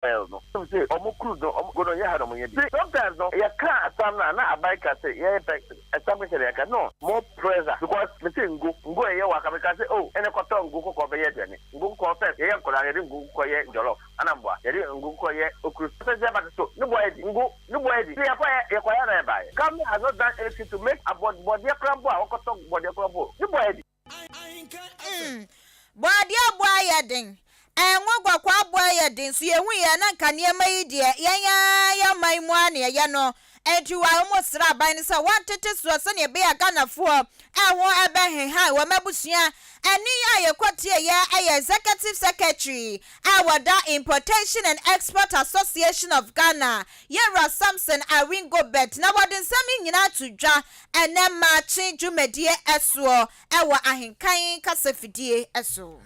Oil no wonim se ɔmo crude no ɔmo go no nyɛ ha na ɔmo nya bi sometimes no yɛ ka asam no a na aban ka se yɛ pɛ ɛsam kɛkɛ na yɛ ka no more pressure because me se ngo ngo a ɛyɛ wɔ aka me ka se oh ɛnɛ kɔtɔ ngo kɔkɔɔ bɛyɛ aduane ngo kɔkɔɔ first yɛyɛ nkɔdaa no yɛde ngo kɔkɔɔ yɛ jollof ana mboa yɛde ngo kɔkɔɔ yɛ okuru sɛ sɛ ba so ne boɔ yɛ di ngo ne boɔ yɛ di se yɛkɔ yɛ yɛkɔ yɛ na yɛ baayɛ government has not done anything to make abɔ bɔdeɛ koraa mpo a wɔkɔtɔ bɔdeɛ koraa mpo ne boɔ yɛ di. Bɔadeɛ aboa ayɛ den. Ngo kɔkɔɔ aboa ayɛ den. So yɛhu yɛ na nka nneɛma yi deɛ yɛn ara yɛn man mu ara na yɛyɛ no. Enti wɔn srɛ aban no sɛ wɔntete soɔ sɛdeɛ ɛbɛyɛ a Ghanafoɔ ho bɛhehan wɔn abusua. Ɛnne a yɛkɔtieeɛ yɛ Executive Secretary a wɔda Importation and Export Association of Ghana, Yɛwura Samson Awingobit, na wɔde nsɛm yi nyinaa to dwa ɛnnɛ Maakye dwumadie soɔ. wɔ ahenkan kasafidie so.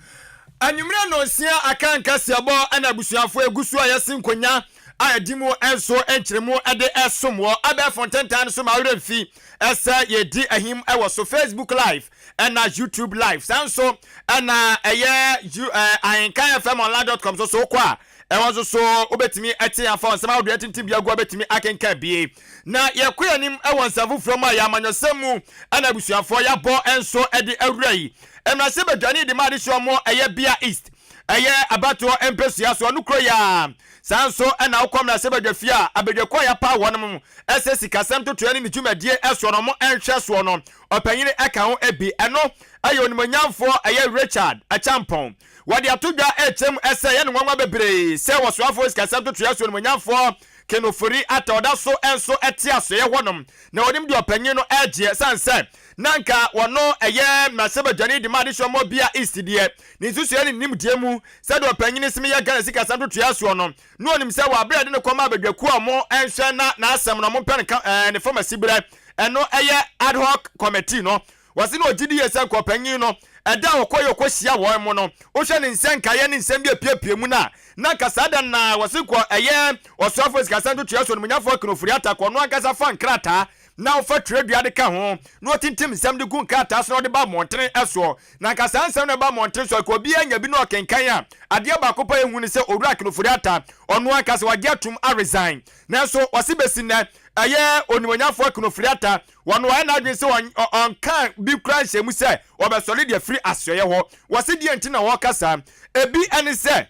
Anwummere nnɔnsia aka nkaseɛbɔ na abusuafoɔ egu so a yɛasi nkonya a ɛdi mu nso nkyerɛmu de resom wɔ abɛɛfo ntentan no so ma werɛ mfi sɛ yɛdi ahim wɔ so Facebook live ɛna YouTube live saa nso ɛna ɛyɛ ahenkan fm online dot com so so wokɔ a Ɛhɔ nso so wobɛtumi ate afa nsɛm ahodoɔ atintim bi agu a wobɛtumi akenkan bie. Na yɛkɔ yɛn anim wɔ nsɛm foforɔ mu a yɛ amanyɔsɛm mu ɛna abusuafoɔ yɛabɔ nso de awura yi. Mmarahyɛbadwani de ma adehyeɛ ɔmo ɛyɛ Bia East ɛyɛ abatoɔ mpɛsua so ɔno kuro yi ara. Saa nso ɛna wokɔ mmarahyɛbadwa fie a abadwakuo a yɛapaw wɔnom ɛsɛ sikasɛm ntotoeɛ ne ne dwumadie ɛsoɔ no ɔmo nhwɛ soɔ no ɔpanyini ɛka ho bi. Ɛno ɛyɛ onimuonyamfoɔ ɛyɛ Richard Acheampong. Wɔde ato dwa rekyerɛ mu sɛ ɛyɛ no nwanwa bebree sɛ wɔsoafoɔ sikasɛm ntotoeɛ so animuonyamfoɔ Ken Ofori Atta ɔda so nso te asoɛeɛ hɔnom na wɔnim deɛ ɔpanyin no regyeɛ ɛsiane sɛ na anka wɔno ɛyɛ mmarahyɛbadwani de ma adehyeɛ ɔmɔ Bia East deɛ ne nsusuiɛ ne ne nimdeɛ mu sɛdeɛ ɔpanyin sem yɛ Ghana sikasɛm ntotoeɛ soɔ no na ɔnim sɛ wɔ aberɛ a yɛde no kɔma abadwakuo a wɔn nhwɛ na n'asɛm no wɔn mpɛ no ka ne fam asiberɛ ɛno ɛyɛ ad hoc committee no. Wɔse na ɔgye di yie sɛ nka ɔpanyin no, ɛda a ɔkɔeɛ ɔkɔhyia wɔn mo no, wohwɛ ne nsɛnkaeɛ ne nsɛm bi a ɛpiapia mu no a, na nka saa da no na wɔse nka ɛyɛ ɔsoafoɔ sikasɛm ntotoeɛ so onimuonyamfoɔ Akin Ofori-Atta kɔ ɔno ankasa fa nkrataa na ɔfa twerɛdua de ka ho na ɔtintim nsɛm de gu nkrataa so na ɔde ba mmɔntene soɔ. Na nka saa nsɛm no ɛba mmɔntene so a, nka obiara nya bi na ɔkenkan a, adeɛ baako pɛ a ɛhu ne sɛ Owura Akin Ofori-Atta ɔno ankasa wagye atum aresign. Nanso wɔse bɛsi nnɛ ɛyɛ onimuonyamfoɔ Akin Ofori-Atta Wɔn wayɛ n'adwene sɛ ɔnka bi koraa nhyɛ mu sɛ ɔbɛsɔre de afiri asoɛeɛ hɔ. Wɔse deɛ nti na wɔka saa? Ebi ne sɛ,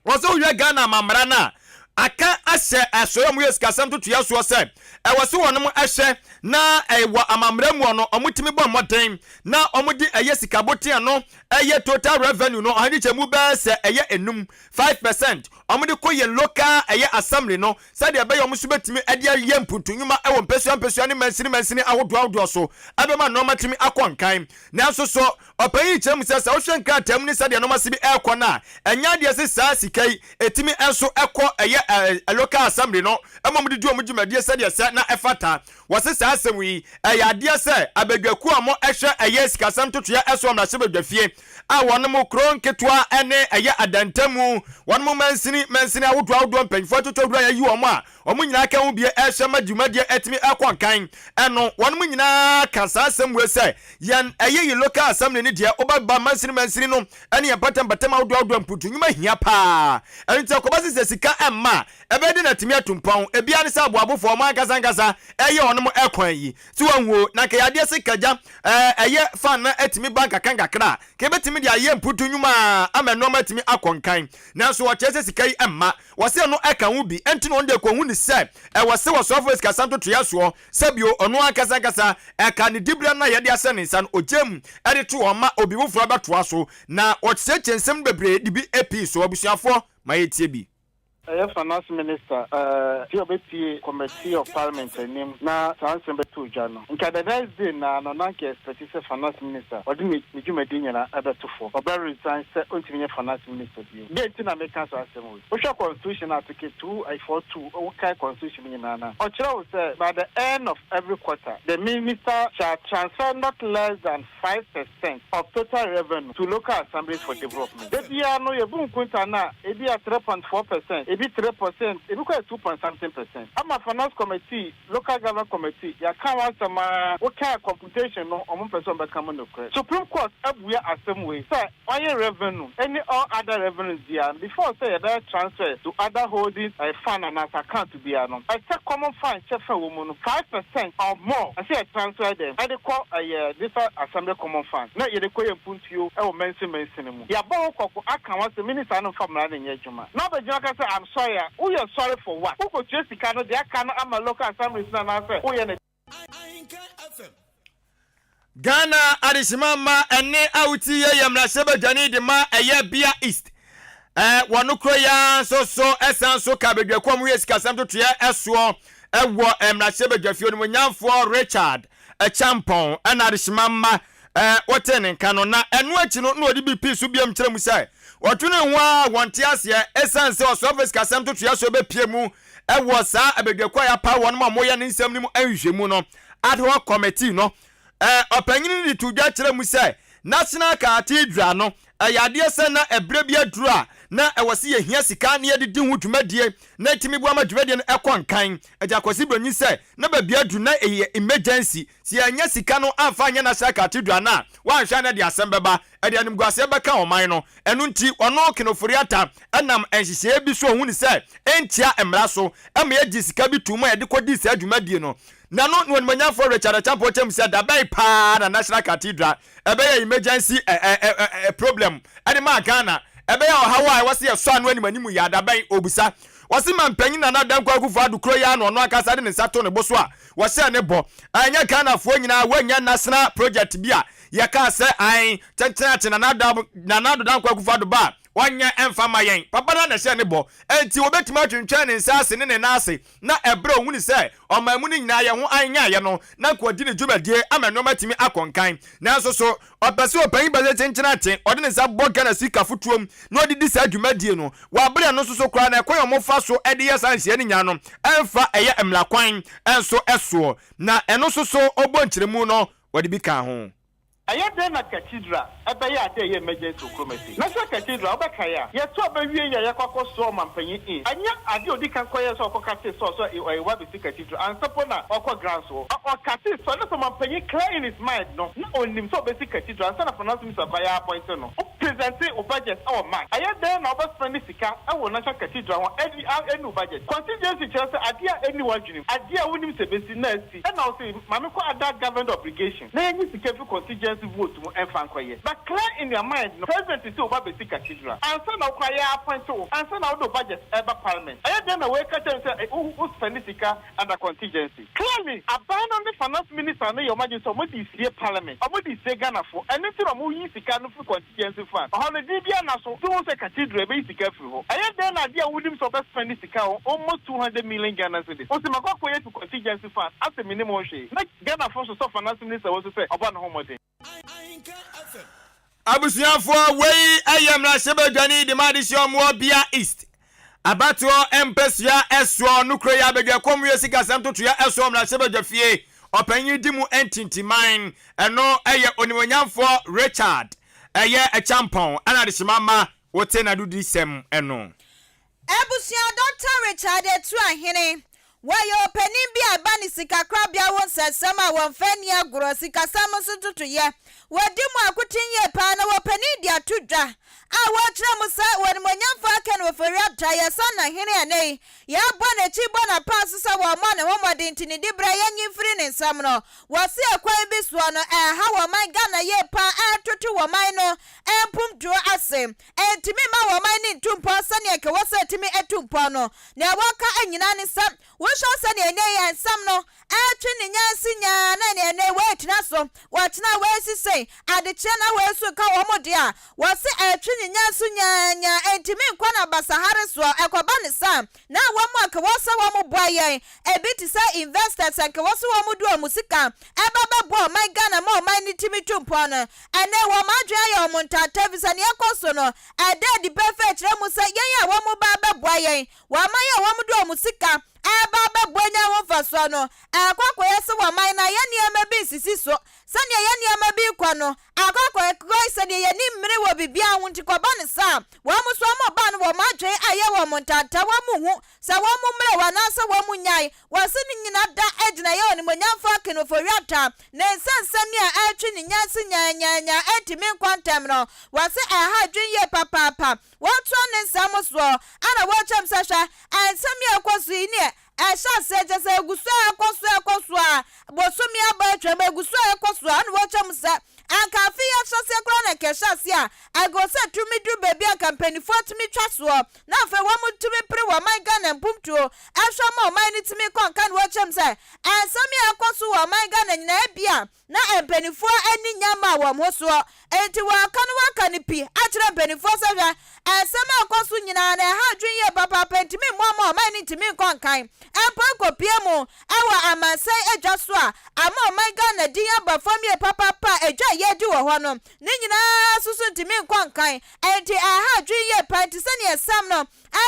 wɔse wohwɛ Ghana amammara no a, aka ahyɛ asoɛeɛ a wɔyɛ sikasɛm ntotoeɛ soɔ sɛ ɛwɔ sɛ wɔnom hwɛ na wɔ amammara mu no wɔtumi bɔ mmɔden na wɔde ɛyɛ sika botea no ɛyɛ total revenue no ɔha nkyekyɛmu bɛyɛ sɛ ɛyɛ enum, 5%, wɔde kɔ yɛn local ɛyɛ assembly no sɛdeɛ ɛbɛyɛ wɔn nso bɛtumi de ayɛ mpuntu nnwuma wɔ mpasua mpasua ne mansini mansini ahodoɔ ahodoɔ so ɛbɛma nnoɔma atumi akɔ nkan. Nanso so ɔpanyin yi kyerɛ mu sɛ sɛ wohwɛ nkrataa mu ne sɛdeɛ nnoɔma si bi rekɔ no a, ɛnyɛ adeɛ sɛ saa sika yi ɛtumi nso kɔ ɛyɛ local assembly no ma wɔde di wɔn dwumadie sɛdeɛ ɛsɛ na ɛfata. Wɔse saa asɛm yi ɛyɛ adeɛ sɛ abadwakuo a wɔhwɛ ɛyɛ sikasɛm ntotoeɛ so wɔ mmarahyɛbadwafie a wɔnom kuro nketewa ne ɛyɛ adantamu, wɔnom mansini mansini ahodoɔ ahodoɔ mpanyinfoɔ atotɔ wura yɛyi wɔn a wɔn nyinaa ka ho bie ɛhyɛ ma dwumadie ɛtumi ɛkɔ nkan ɛno wɔnom nyinaa ka saa asɛm wei sɛ yɛn ɛyɛ yi local assembly ne deɛ wobɛba mansini mansini no ɛne yɛn mpatam mpatam ahodoɔ ahodoɔ mputu nnwuma hia paa ɛno nti ɛkɔba sɛ sɛ sika ɛmma a ɛbɛyɛ den atumi atu mpɔn ebia ne sɛ aboabofoɔ wɔn ankasa ankasa ɛyɛ wɔnom ɛkwan yi So wahu o, na anka ɛyɛ adeɛ se kagya ɛɛ ɛyɛ fan na atumi ba nkakra nkakra a, ka ɛbɛtumi de ayɛ mputu nnwuma a ama nnoɔma atumi akɔ nkan. Nanso wɔkyerɛ sɛ sika yi mma. Wɔse ɛno ɛka ho bi nti na wɔn deɛ kɔhu no sɛ ɛwɔ se wɔsoafoɔ sikasɛm ntotoeɛ soɔ sɛ bio ɔno ankasa ankasa ɛka ne diberɛ no a yɛde ahyɛ ne nsa no ɔgya mu de to hɔ ma obi foforɔ bɛtoa so. Na wɔkyerɛkyerɛ nsɛm no bebree de bi pii so. Abusuafoɔ ma yɛntie bi. Ɛyɛ Finance Minister sɛ ɔbɛpue Committee of Parliament anim na saa nsɛm bɛtoo dwa no. Nka the next day naa no na nka expect sɛ Finance Minister ɔde ne ne dwumadi nyina ɛbɛto fam. Ɔbɛ resign sɛ ɔntumi nyɛ Finance Minister bio. Deɛ nti na meka saa asɛm wei? Wohwɛ Constitution Article 242, wokae Constitution no nyinaa no a, ɔkyerɛ wo sɛ by the end of every quarter, the Minister shall transfer not less than 5% of total revenue to local assemblies for development. Da biara no yɛbu nkonta no a, ebi a 3.4%, ebi 3%, ebi kɔ yɛ two point something percent. Ama Finance Committee, Local Government Committee, yɛaka ho asɛm ara, wokaa computation no, wɔn mpɛ sɛ wɔbɛka mu nokorɛ. Supreme Court abua asɛm wei sɛ oil revenue ne all other revenues biara no, before sɛ yɛbɛyɛ transfer to other holding fund anaasɛ account biara no, ɛsɛ common fund kyɛfa wɔ mu no 5% or more ɛsɛ yɛ transfer dɛn ɛde kɔ ɛyɛ District Assembly Common Fund na yɛde kɔ yɛ mpuntuo ɛwɔ mansin mansini mu. Yɛabɔ ho kɔkɔ aka ho asɛm, minister no mfa mmara no nyɛ adwuma na wabɛgyina aka sɛ I'm sorry a, woyɛ sorry for what? Wokɔtua sika no deɛ aka no ama local assemblies no anaasɛ woyɛ no Ghana adehyema mma ɛnne a wotie yɛ yɛ mmarahyɛbadwani de ma ɛyɛ Bia East. Ɛɛ wɔn koro yi ara nso so ɛsan so ka badwakuo a wɔyɛ sikasɛm totoeɛ ɛsoɔ ɛwɔ mmarahyɛbadwafie onimuonyamfoɔ Richard Acheampong ɛna adehyema mma ɛɛ wɔtee ne nka no na ɛno akyi no na ɔde bi pii so biam kyerɛ mu sɛ wɔdwene ho a wɔnte aseɛ ɛsiane sɛ ɔsoafo sikasɛm totoeɛ so bɛpie mu ɛwɔ saa abadwakuo a yɛapaw wɔn ma wɔyɛ ne nsɛm no mu nhwehwɛmu no Ad hoc committee no, ɔpanyin no de too dwa kyerɛɛ mu sɛ National Cathedral no, ɛyɛ adeɛ sɛ na ɛberɛ bi aduru a na ɛwɔ sɛ yɛhia sika na yɛde di ho dwumadie na ɛtumi boa ma dwumadie no ɛkɔ nkan. Agya Kwasi Broni sɛ na baabi aduru na ɛyɛ emergency, sɛ yɛannya sika no amfa anyɛ National Cathedral no a, woanhwɛ a na ɛde asɛm bɛba, ɛde animguaseɛ bɛka ɔman no. Ɛno nti ɔno Ken Ofori-Atta nam nhyehyɛeɛ bi so a ɔhunu sɛ ɛntia mmara so ma yɛgyee sika bi too mu a yɛde kɔdii saa dwumadie no. Na no ne Onimuonyamfoɔ Richard Acheampong kyɛm sɛ dabɛn paa na National Cathedral ɛbɛyɛ emergency ɛ ɛ ɛ ɛ problem ɛde maa Ghana, ɛbɛyɛ ɔhaw a ɛwɔ sɛ yɛsɔ ano anim anim yi a, dabɛn? Ɔbisa. Ɔse Mampanyin Nana Dankwa Akufo Addo kuro yi ara na ɔno ankasa de ne nsa too ne bo so a wɔhyɛɛ ne bɔ. Ɛnyɛ Ghanafoɔ nyinaa wɔanya national project bi a yɛkaa sɛ ae kyenkyen akye Nana Addo Dankwa Akufo Addo ba a ɔnyɛ ɛmfa mma yɛn. Papa no ara na ɛhyɛɛ ne bɔ. Enti wɔbɛtumi atwentwɛn ne nsa ase ne ne nan ase na ɛberɛ a ɔhunu sɛ ɔman mu no nyinaa yɛ ho anyaeɛ no, na anka wadi ne dwumadie ama nnoɔma atumi akɔ nkan. Nanso so ɔpɛ sɛ ɔpanyin bɛsɛ kyenkyen akye, ɔde ne nsa bɔ Ghana sika fotoɔ mu na ɔde di saa dwumadie no? Wɔ aberɛ a ɛno nso so koraa no ɛkwan a wɔfa so de yɛ saa nhyehyɛeɛ no nyinaa no ɛmfa ɛyɛ mmara kwan nso soɔ, na ɛno nso so ɔbɔ nkyerɛmu no wɔde bi kaa ho. Ɛyɛ dɛn na cathedral ɛbɛyɛ ade a ɛyɛ emergency wɔ kurom asi? Na sɛ cathedral, wobɛkae a, yɛto aba wie yi a yɛkɔ akɔsoa ɔmampanyin in, ɛnyɛ ade a odi kan kɔyɛɛ sɛ ɔkɔ katee sɔɔ sɛ ɔyɛ wabesi cathedral ansa mpo na ɔkɔ grounds hɔ. Ɔ ɔkatee sɔɔ na sɛ ɔmampanyin clear in his mind no, na onim sɛ obesi cathedral ansa na finance minister kɔ ayɛ appoint no. Wo presente wo budget wɔ March, ɛyɛ dɛn na wobɛ spend sika wɔ national cathedral ho a ɛnni wo budget? Contingency kyerɛ sɛ ade a ɛnni w'adwene mu, ade a wonnim sɛ ebesi na asi, ɛna wose ma menkɔ other government obligation. Na yɛnyi sika mfi constituency vote mu mfa nkɔyɛ. But clear in your mind no, president se woba besi cathedral ansa na wo koraa yɛ appoint wo, ansa na wode wo budget ɛreba parliament. Ɛyɛ dɛn na wei ka kyerɛ me sɛ wo wo spend sika under contingency? Clearly, aban no ne finance minister no yɛ wɔn adwene sɛ wɔde resie parliament, wɔde resie Ghanafoɔ, ɛno nti na wɔyi sika no firi contingency fund. Ɔhɔ no, din biara nna so, nti wohu sɛ cathedral yɛbɛyi sika afiri hɔ. Ɛyɛ dɛn na adeɛ a wonim sɛ wɔbɛ spend sika wɔ almost 200 million Ghana cedis, wose makɔ akɔyɛ afi contingency fund asɛ mennim ho hwee. Na Ghanafo sosɔ finance minister wɔ so sɛ ɔbɔ ne ho mmɔden. Abusuafoɔ, wei yɛ mmarahyɛbadwani de ma adehyeɛ ɔmoɔ Bia East abatoɔ mpasua ɛsoɔ no kuro yi abadwakuo mu yɛ sikasɛm totoeɛ ɛsoɔ mmarahyɛbadwafie ɔpanyin di mu ntintiman ɛno ɛyɛ onimuonyamfoɔ Richard ɛyɛ Acheampong ɛna adehyema ma wote n'adodisɛm ɛno. Abusua Dɔkta Richard Atuahene, Wɔyɛ ɔpanin bi a ɛba ne sikakorabea ho nsɛnsɛm a wɔmfa nni agorɔ, sikasɛm nso ntotoeɛ. Wɔdi mu akoten yie paa na wɔpanin de ato dwa a wɔkyerɛ mu sɛ Onimuonyamfoɔ Ken Ofori-Atta yɛ Sannahene a ɛnnɛ yi yɛabɔ n'akyi bɔ n'apaa so sɛ wɔmmɔ ne ho mmɔden nti ne diberɛ yɛnyi mfiri ne nsam no. Wɔse ɛkwan bi soɔ no ɛreha wɔman Ghana yie paa ɛretoto wɔman no mpomtuo ase. Ɛntumi mma wɔn man no ntu mpɔn sɛnea anka ɛwɔ sɛ ɛtumi tu mpɔn no. Nea wɔka nyinaa ne sɛ, Wohwɛ sɛnea ɛnnɛ yi nsɛm no retwe ne nyansi nyaa na nea ɛnnɛ yi wɔagyina so, wɔkyena wɔasi sei, adekyeɛ na wei nso reka wɔn deɛ a, wɔse ɛretwe ne nyanso nyaanyaa, ɛntumi nkɔ no abasahare soɔ, ɛkɔba no saa na wɔn a anka ɛwɔ sɛ wɔboa yɛn, ebi te sɛ investors a anka ɛwɔ sɛ wɔde wɔn sika ba bɛboa ɔman Ghana ma ɔman no tumi tu mpɔn no, Ɛnnɛ, wɔn adwene ayɛ wɔn ntanta efisɛ nea ɛkɔ so no, ɛda adi pefee kyerɛ mu sɛ yɛn a wɔba abɛboa yɛn wɔ aman a wɔde wɔn sika ɛreba abɛboa anya ho mfasoɔ no, ɛrekɔ akɔyɛ sɛ wɔman no ayɛ nneɛma bi nsisi so. Sɛdeɛ yɛn nneɛma bi rekɔ no, akɔ akɔyɛ sɛdeɛ yɛn ani mmere wɔ biribiara ho nti kɔba no saa a, wɔn nso wɔn ba no wɔn adwene ayɛ wɔn ntanta, wɔn nhu sɛ wɔn mmerɛ wɔ anaasɛ wɔn nnyae. Wɔse ne nyina da gyina yɛ Onimuonyamfoɔ Ken Ofori-Atta ne nsɛnsɛm yi a ɛretwe ne nyanse nyaanyaanyaa ɛntumi nkɔ ntɛm no. Wɔse ɛha adwene yie papaapa. Wɔtoa ne nsɛm soɔ ana wɔkyerɛ mu sɛ hwɛ nsɛm yi a ɛrekɔ so yi neɛ Ɛhyɛ aseɛ kyerɛ sɛ ɛgu so a ɛkɔ so ɛkɔ so a bosome aba atwam ɛgu so a ɛkɔ so a ɛna wɔkyɛ mu sɛ anka afe yi ahyɛseɛ koraa na anka ɛhyɛ aseɛ a anka ɔsɛ tumi duru baabi a anka mpanimfoɔ tumi twa soɔ na afei wɔn tumi pere wɔ ɔman Ghana mpomtuo ɛhwɛ ma ɔman no tumi kɔ nka na wɔkyɛ mu sɛ nsɛm yi a ɛkɔ so wɔ ɔman Ghana nyinaa ebia na mpanimfoɔ ani nnya mmaa wɔn ho soɔ, enti wɔreka no wɔaka no pi akyerɛ mpanimfoɔ sɛ hwɛ, nsɛm a ɛkɔ so nyinaa no ɛha adwene yie papaapa, ɛntumi mmoa ma ɔman no ntumi nkɔ nkan mpo nkɔpue mu wɔ amansan adwa so a ama ɔman Ghana din aba fam yie papaapa a adwa a yɛredi wɔ hɔ no ne nyinaa nso so ntumi nkɔ nkan, enti ɛha adwene yie paa, enti sɛdeɛ nsɛm no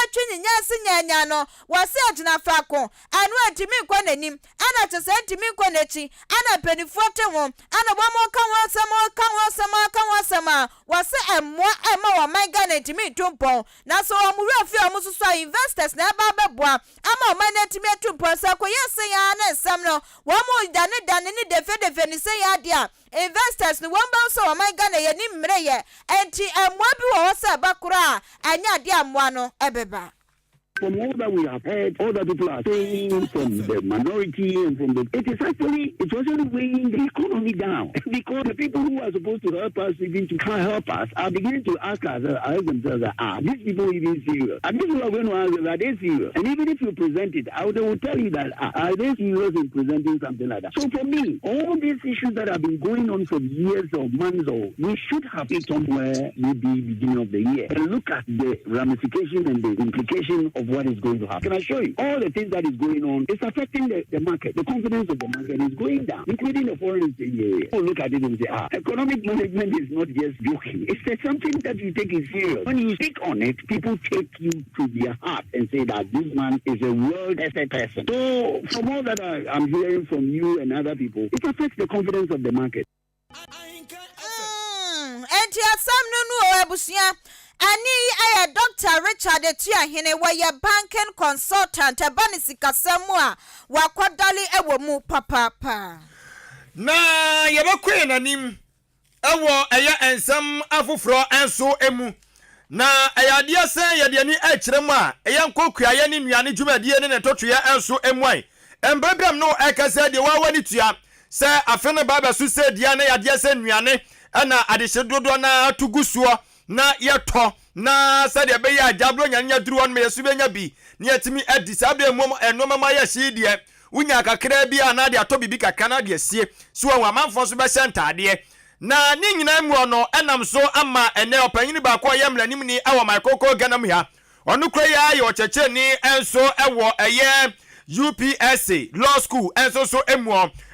retwe nyinyɛn se nyanyan no, wɔse agyina faako, ɛno ɛntumi nkɔ n'anim, ɛna kyerɛ sɛ ɛntumi nkɔ n'akyi, ɛna mpanimfoɔ te ho, ɛna wɔn ka ho asɛm, ka ho asɛm, ka ho asɛm a, wɔse ɛmmoa ɛmma wɔn man Ghana ntumi ntu mpɔn, na sɛ wɔn werɛ fi a wɔn nso so a investors na ɛba abɛboa ama ɔman no atumi atu mpɔn, sɛ ɛkɔyɛ sei ara ne nsɛm no, wɔn dane dane ne defe defe ne sei ara deɛ a, Investors no wɔn bɛhu sɛ ɔman Ghana yɛn ani mmere yɛ ɛnti mmoa bi wɔ hɔ sɛ ɛba koraa a ɛnyɛ adeɛ a mmoa no bɛba. From all that we have heard, all that people are saying from the minority and from the, it is actually, it's actually weighing the economy down because the people who are supposed to help us, even to help us, are beginning to ask us, ask themselves, these people even serious? And people are going to ask, are they serious? And even if you present it, they will tell you that, are they serious in presenting something like that? So for me, all these issues that have been going on for years or months, or we should have it somewhere maybe beginning of the year and look at the ramification and the implication of what is going to happen. Can I show you? All the things that is going on is affecting the, the market. The confidence of the market is going down, including the foreign exchange area. People look at it and say, economic management is not just joking. It's something that you take it serious. When you speak on it, people take you to their heart and say that this man is a world-tested person. So from all that I, I'm hearing from you and other people, it affects the confidence of the market. Mm, enti asɛm no nu o abusua. Ɛne yi ɛyɛ Dr. Richard Atuahene, wɔyɛ banking consultant, ɛba ne sikasɛm mu a, wakɔdale ɛwɔ mu papaapa. Na yɛbɛkɔ yɛn anim wɔ ɛyɛ nsɛm afoforɔ nso mu. Na ɛyɛ adeɛ sɛ yɛde ani rekyerɛ mu a, ɛyɛ nkɔ kuayɛ ne nnuane dwumadie ne ne ntotoeɛ nso mu ae. Mprɛ biam no ɛka sɛ deɛ wawa ne tua sɛ afe no ba bɛso sɛ dua na yadeɛ sɛ nnuane na adehye dodoɔ no ara to gu soɔ na yɛtɔ na sɛdeɛ ɛbɛyɛ a gya buronya no nya duru hɔ no ma yɛso bɛnya bi na yɛatumi adi. Saa berɛ mmom nnoɔma mu ayɛ hye yi deɛ Wonya kakraa bi a na de atɔ biribi kakra na de asie. So wahu? Amanfoɔ nso bɛhyɛ ntaadeɛ. Na ne nyinaa mu ɔno nam so ama ɛnnɛ ɔpanyin baako a ɔyɛ mmaranimni wɔ Maikoko Ghana mu ha. Ɔno kura yi ara yɛ ɔkyerɛkyerɛni nso wɔ ɛyɛ UPSA Law School nso so mu.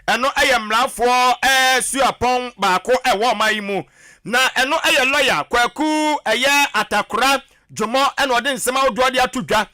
Ɛno yɛ mmarafoɔ suapɔn baako wɔ ɔman yi mu. Na ɛno yɛ lɔya Kwaku ɛyɛ Atakora Dwomɔ na ɔde nsɛm ahodoɔ de ato dwa.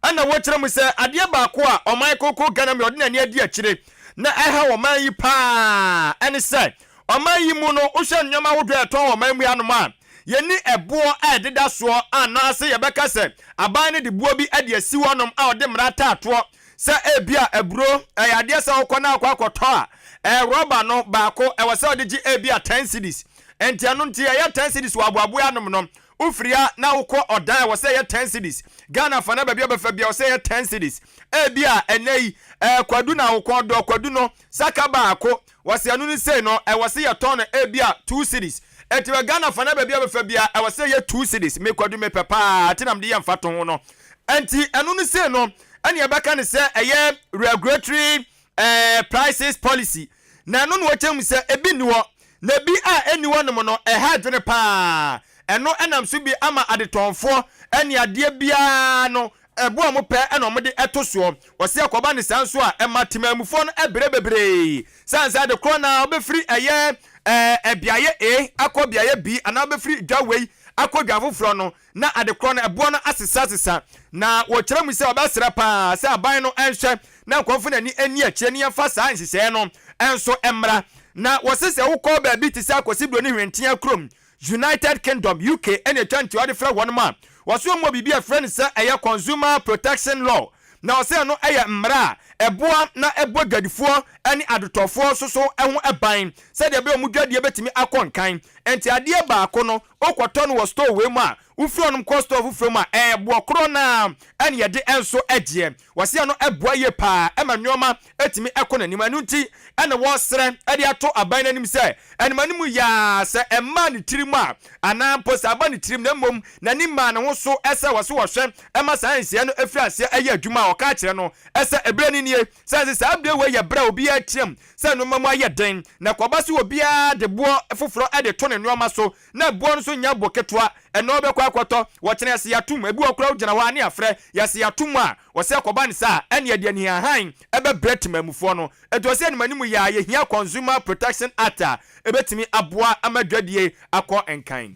Ɛna wɔkyerɛ mu sɛ adeɛ baako a ɔman kronkron Ghana mu ɔde n'ani adi akyire na ɛha ɔman yi paa ɛne sɛ ɔman yi mu no wohwɛ nneɛma ahodoɔ a ɛtɔn wɔ ɔman mu hanom a yɛnni ɛboɔ a ɛdeda soɔ anaasɛ yɛbɛka sɛ aban no de boɔ bi de asi hɔnom a ɔde mmara ataatoɔ sɛ ebia aburo ɛyɛ adeɛ sɛ wokɔ na akɔ akɔtɔ a ɛɛ rɔba no baako ɛwɔ sɛ ɔde gye ebia 10 cedis nti ɛno nti ɛyɛ 10 cedis wɔ aboaboa anom no Wofiri ha na wokɔ ɔdan a ɛwɔ sɛ ɛyɛ ten cedis. Ghana fa na baabi a wobɛfa biara ɛwɔ sɛ ɛyɛ ten cedis. Ebia ɛnnɛ yi ɛɛ kwadu na wo kɔn dɔ kwadu no saka baako wɔse ɛno no sei no ɛwɔ sɛ yɛtɔn no ebia two cedis. Enti wɔ Ghana fa na baabi a wobɛfa biara ɛwɔ sɛ ɛyɛ two cedis. Me kwadu mepɛ paa nti na mede yɛ mfatoho no. Enti ɛno no sei no ɛne yɛbɛka no sɛ ɛyɛ regulatory ɛɛ prices policy na ɛno na wɔkyerɛ mu sɛ ebi nni hɔ, na ebi a ɛnni hɔ nom no ɛha adwene paa. Ɛno ɛnam so bi ama adetɔnfoɔ ɛne adeɛ biara no ɛbo a wɔpɛ ɛna wɔde ɛto soɔ. Wɔse ɛkɔba no saa nso a ɛma temanmufoɔ no ɛbrɛ bebree sane sɛ ade korɔ no ara wobɛfiri ɛyɛ ɛɛ beaeɛ A akɔ beaeɛ B anaa wobɛfiri dwa wei. akɔ dwa foforɔ no, na adekorɔ no ɛboɔ no asesasesa. Na wɔkyerɛ mu sɛ wɔbɛsrɛ pa ara sɛ aban no nhwɛ na nkurɔfo no ani nni akyire na yɛmfa saa nhyehyɛeɛ no nso mmra. Na wɔse sɛ wokɔ baabi te sɛ Akosibro ne Hwentea kurom, United Kingdom, UK, ɛna ɛtwa ntiawa de frɛ wɔnom a, wɔse wɔn wɔ biribi a ɛfrɛ no sɛ ɛyɛ Consumer Protection Law, na wɔse ɛno yɛ mmara a ɛboa na ɛbɔ dwadifoɔ ne adotɔfoɔ nso so ho ban sɛdeɛ ɛbɛyɛ wɔn dwadie bɛtumi akɔ nkan. Enti adeɛ baako no wokɔtɔ no wɔ store wei mu a, wofiri hɔnom kɔ store foforɔ mu a, ɛyɛ boɔ korɔ no ara na yɛde nso gyeɛ. Wɔse ɛno boa yie pa ara ma nneɛma tumi kɔ n'anim. Ɛno nti na wɔresrɛ de ato aban no anim sɛ, animanim yi ara, sɛ ɛmmaa ne tirim a, anaa mpo sɛ aba ne tirim na mmom n'ani mmaa ne ho so sɛ wɔse wɔhwɛ ma saa nhyehyɛeɛ no firi aseɛ yɛ adwuma a, wɔka akyerɛ no sɛ ɛberɛ no nie. Sane sɛ saa berɛ wei yɛ berɛ a obiara team sɛ nneɛma mu ayɛ den, na ɛkɔba sɛ obiara de boɔ foforɔ de to ne nneɛma so, na boɔ no nso nyɛ bo ketewa, ɛnnɛ wobɛkɔ akɔtɔ, wɔkyena yɛse yɛatom, ebi wɔ hɔ koraa wogyina hɔ a ne yɛafrɛ, yɛse yɛatom a, wɔse ɛkɔba no saa a, ɛnneɛ deɛ anihahan bɛbrɛ temanmufoɔ no. Enti wɔse animanim yɛ a yɛhia Consumer Protection Act a ɛbɛtumi aboa ama dwadie akɔ nkan.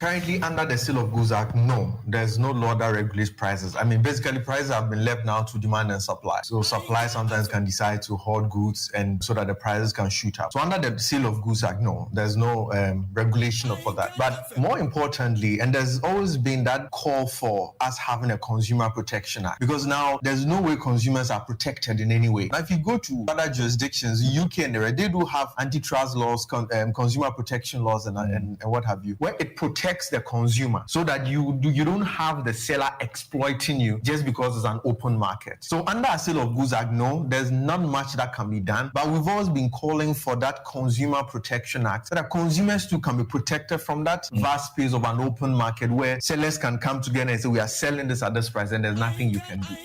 Currently under the Sale of Goods Act, no, there's no law that regulates prices. I mean, basically prices have been left now to demand and supply. So supply sometimes can decide to hoard goods and so that the prices can shoot up. So under the Sale of Goods Act, no, there's no um, regulation for that. But more importantly, and there's always been that call for us having a Consumer Protection Act because now there's no way consumers are protected in any way. Now, if you go to other jurisdictions, UK and the rest, they do have antitrust laws, con um, consumer protection laws, and, and, and what have you, where it protects the consumer so that you do, you don't have the seller exploiting you just because it's an open market. So under a Sale of Goods Act, no, there's not much that can be done, but we've always been calling for that Consumer Protection Act so that consumers too can be protected from that mm. vast space of an open market where sellers can come together and say, we are selling this at this price and there's nothing you can do.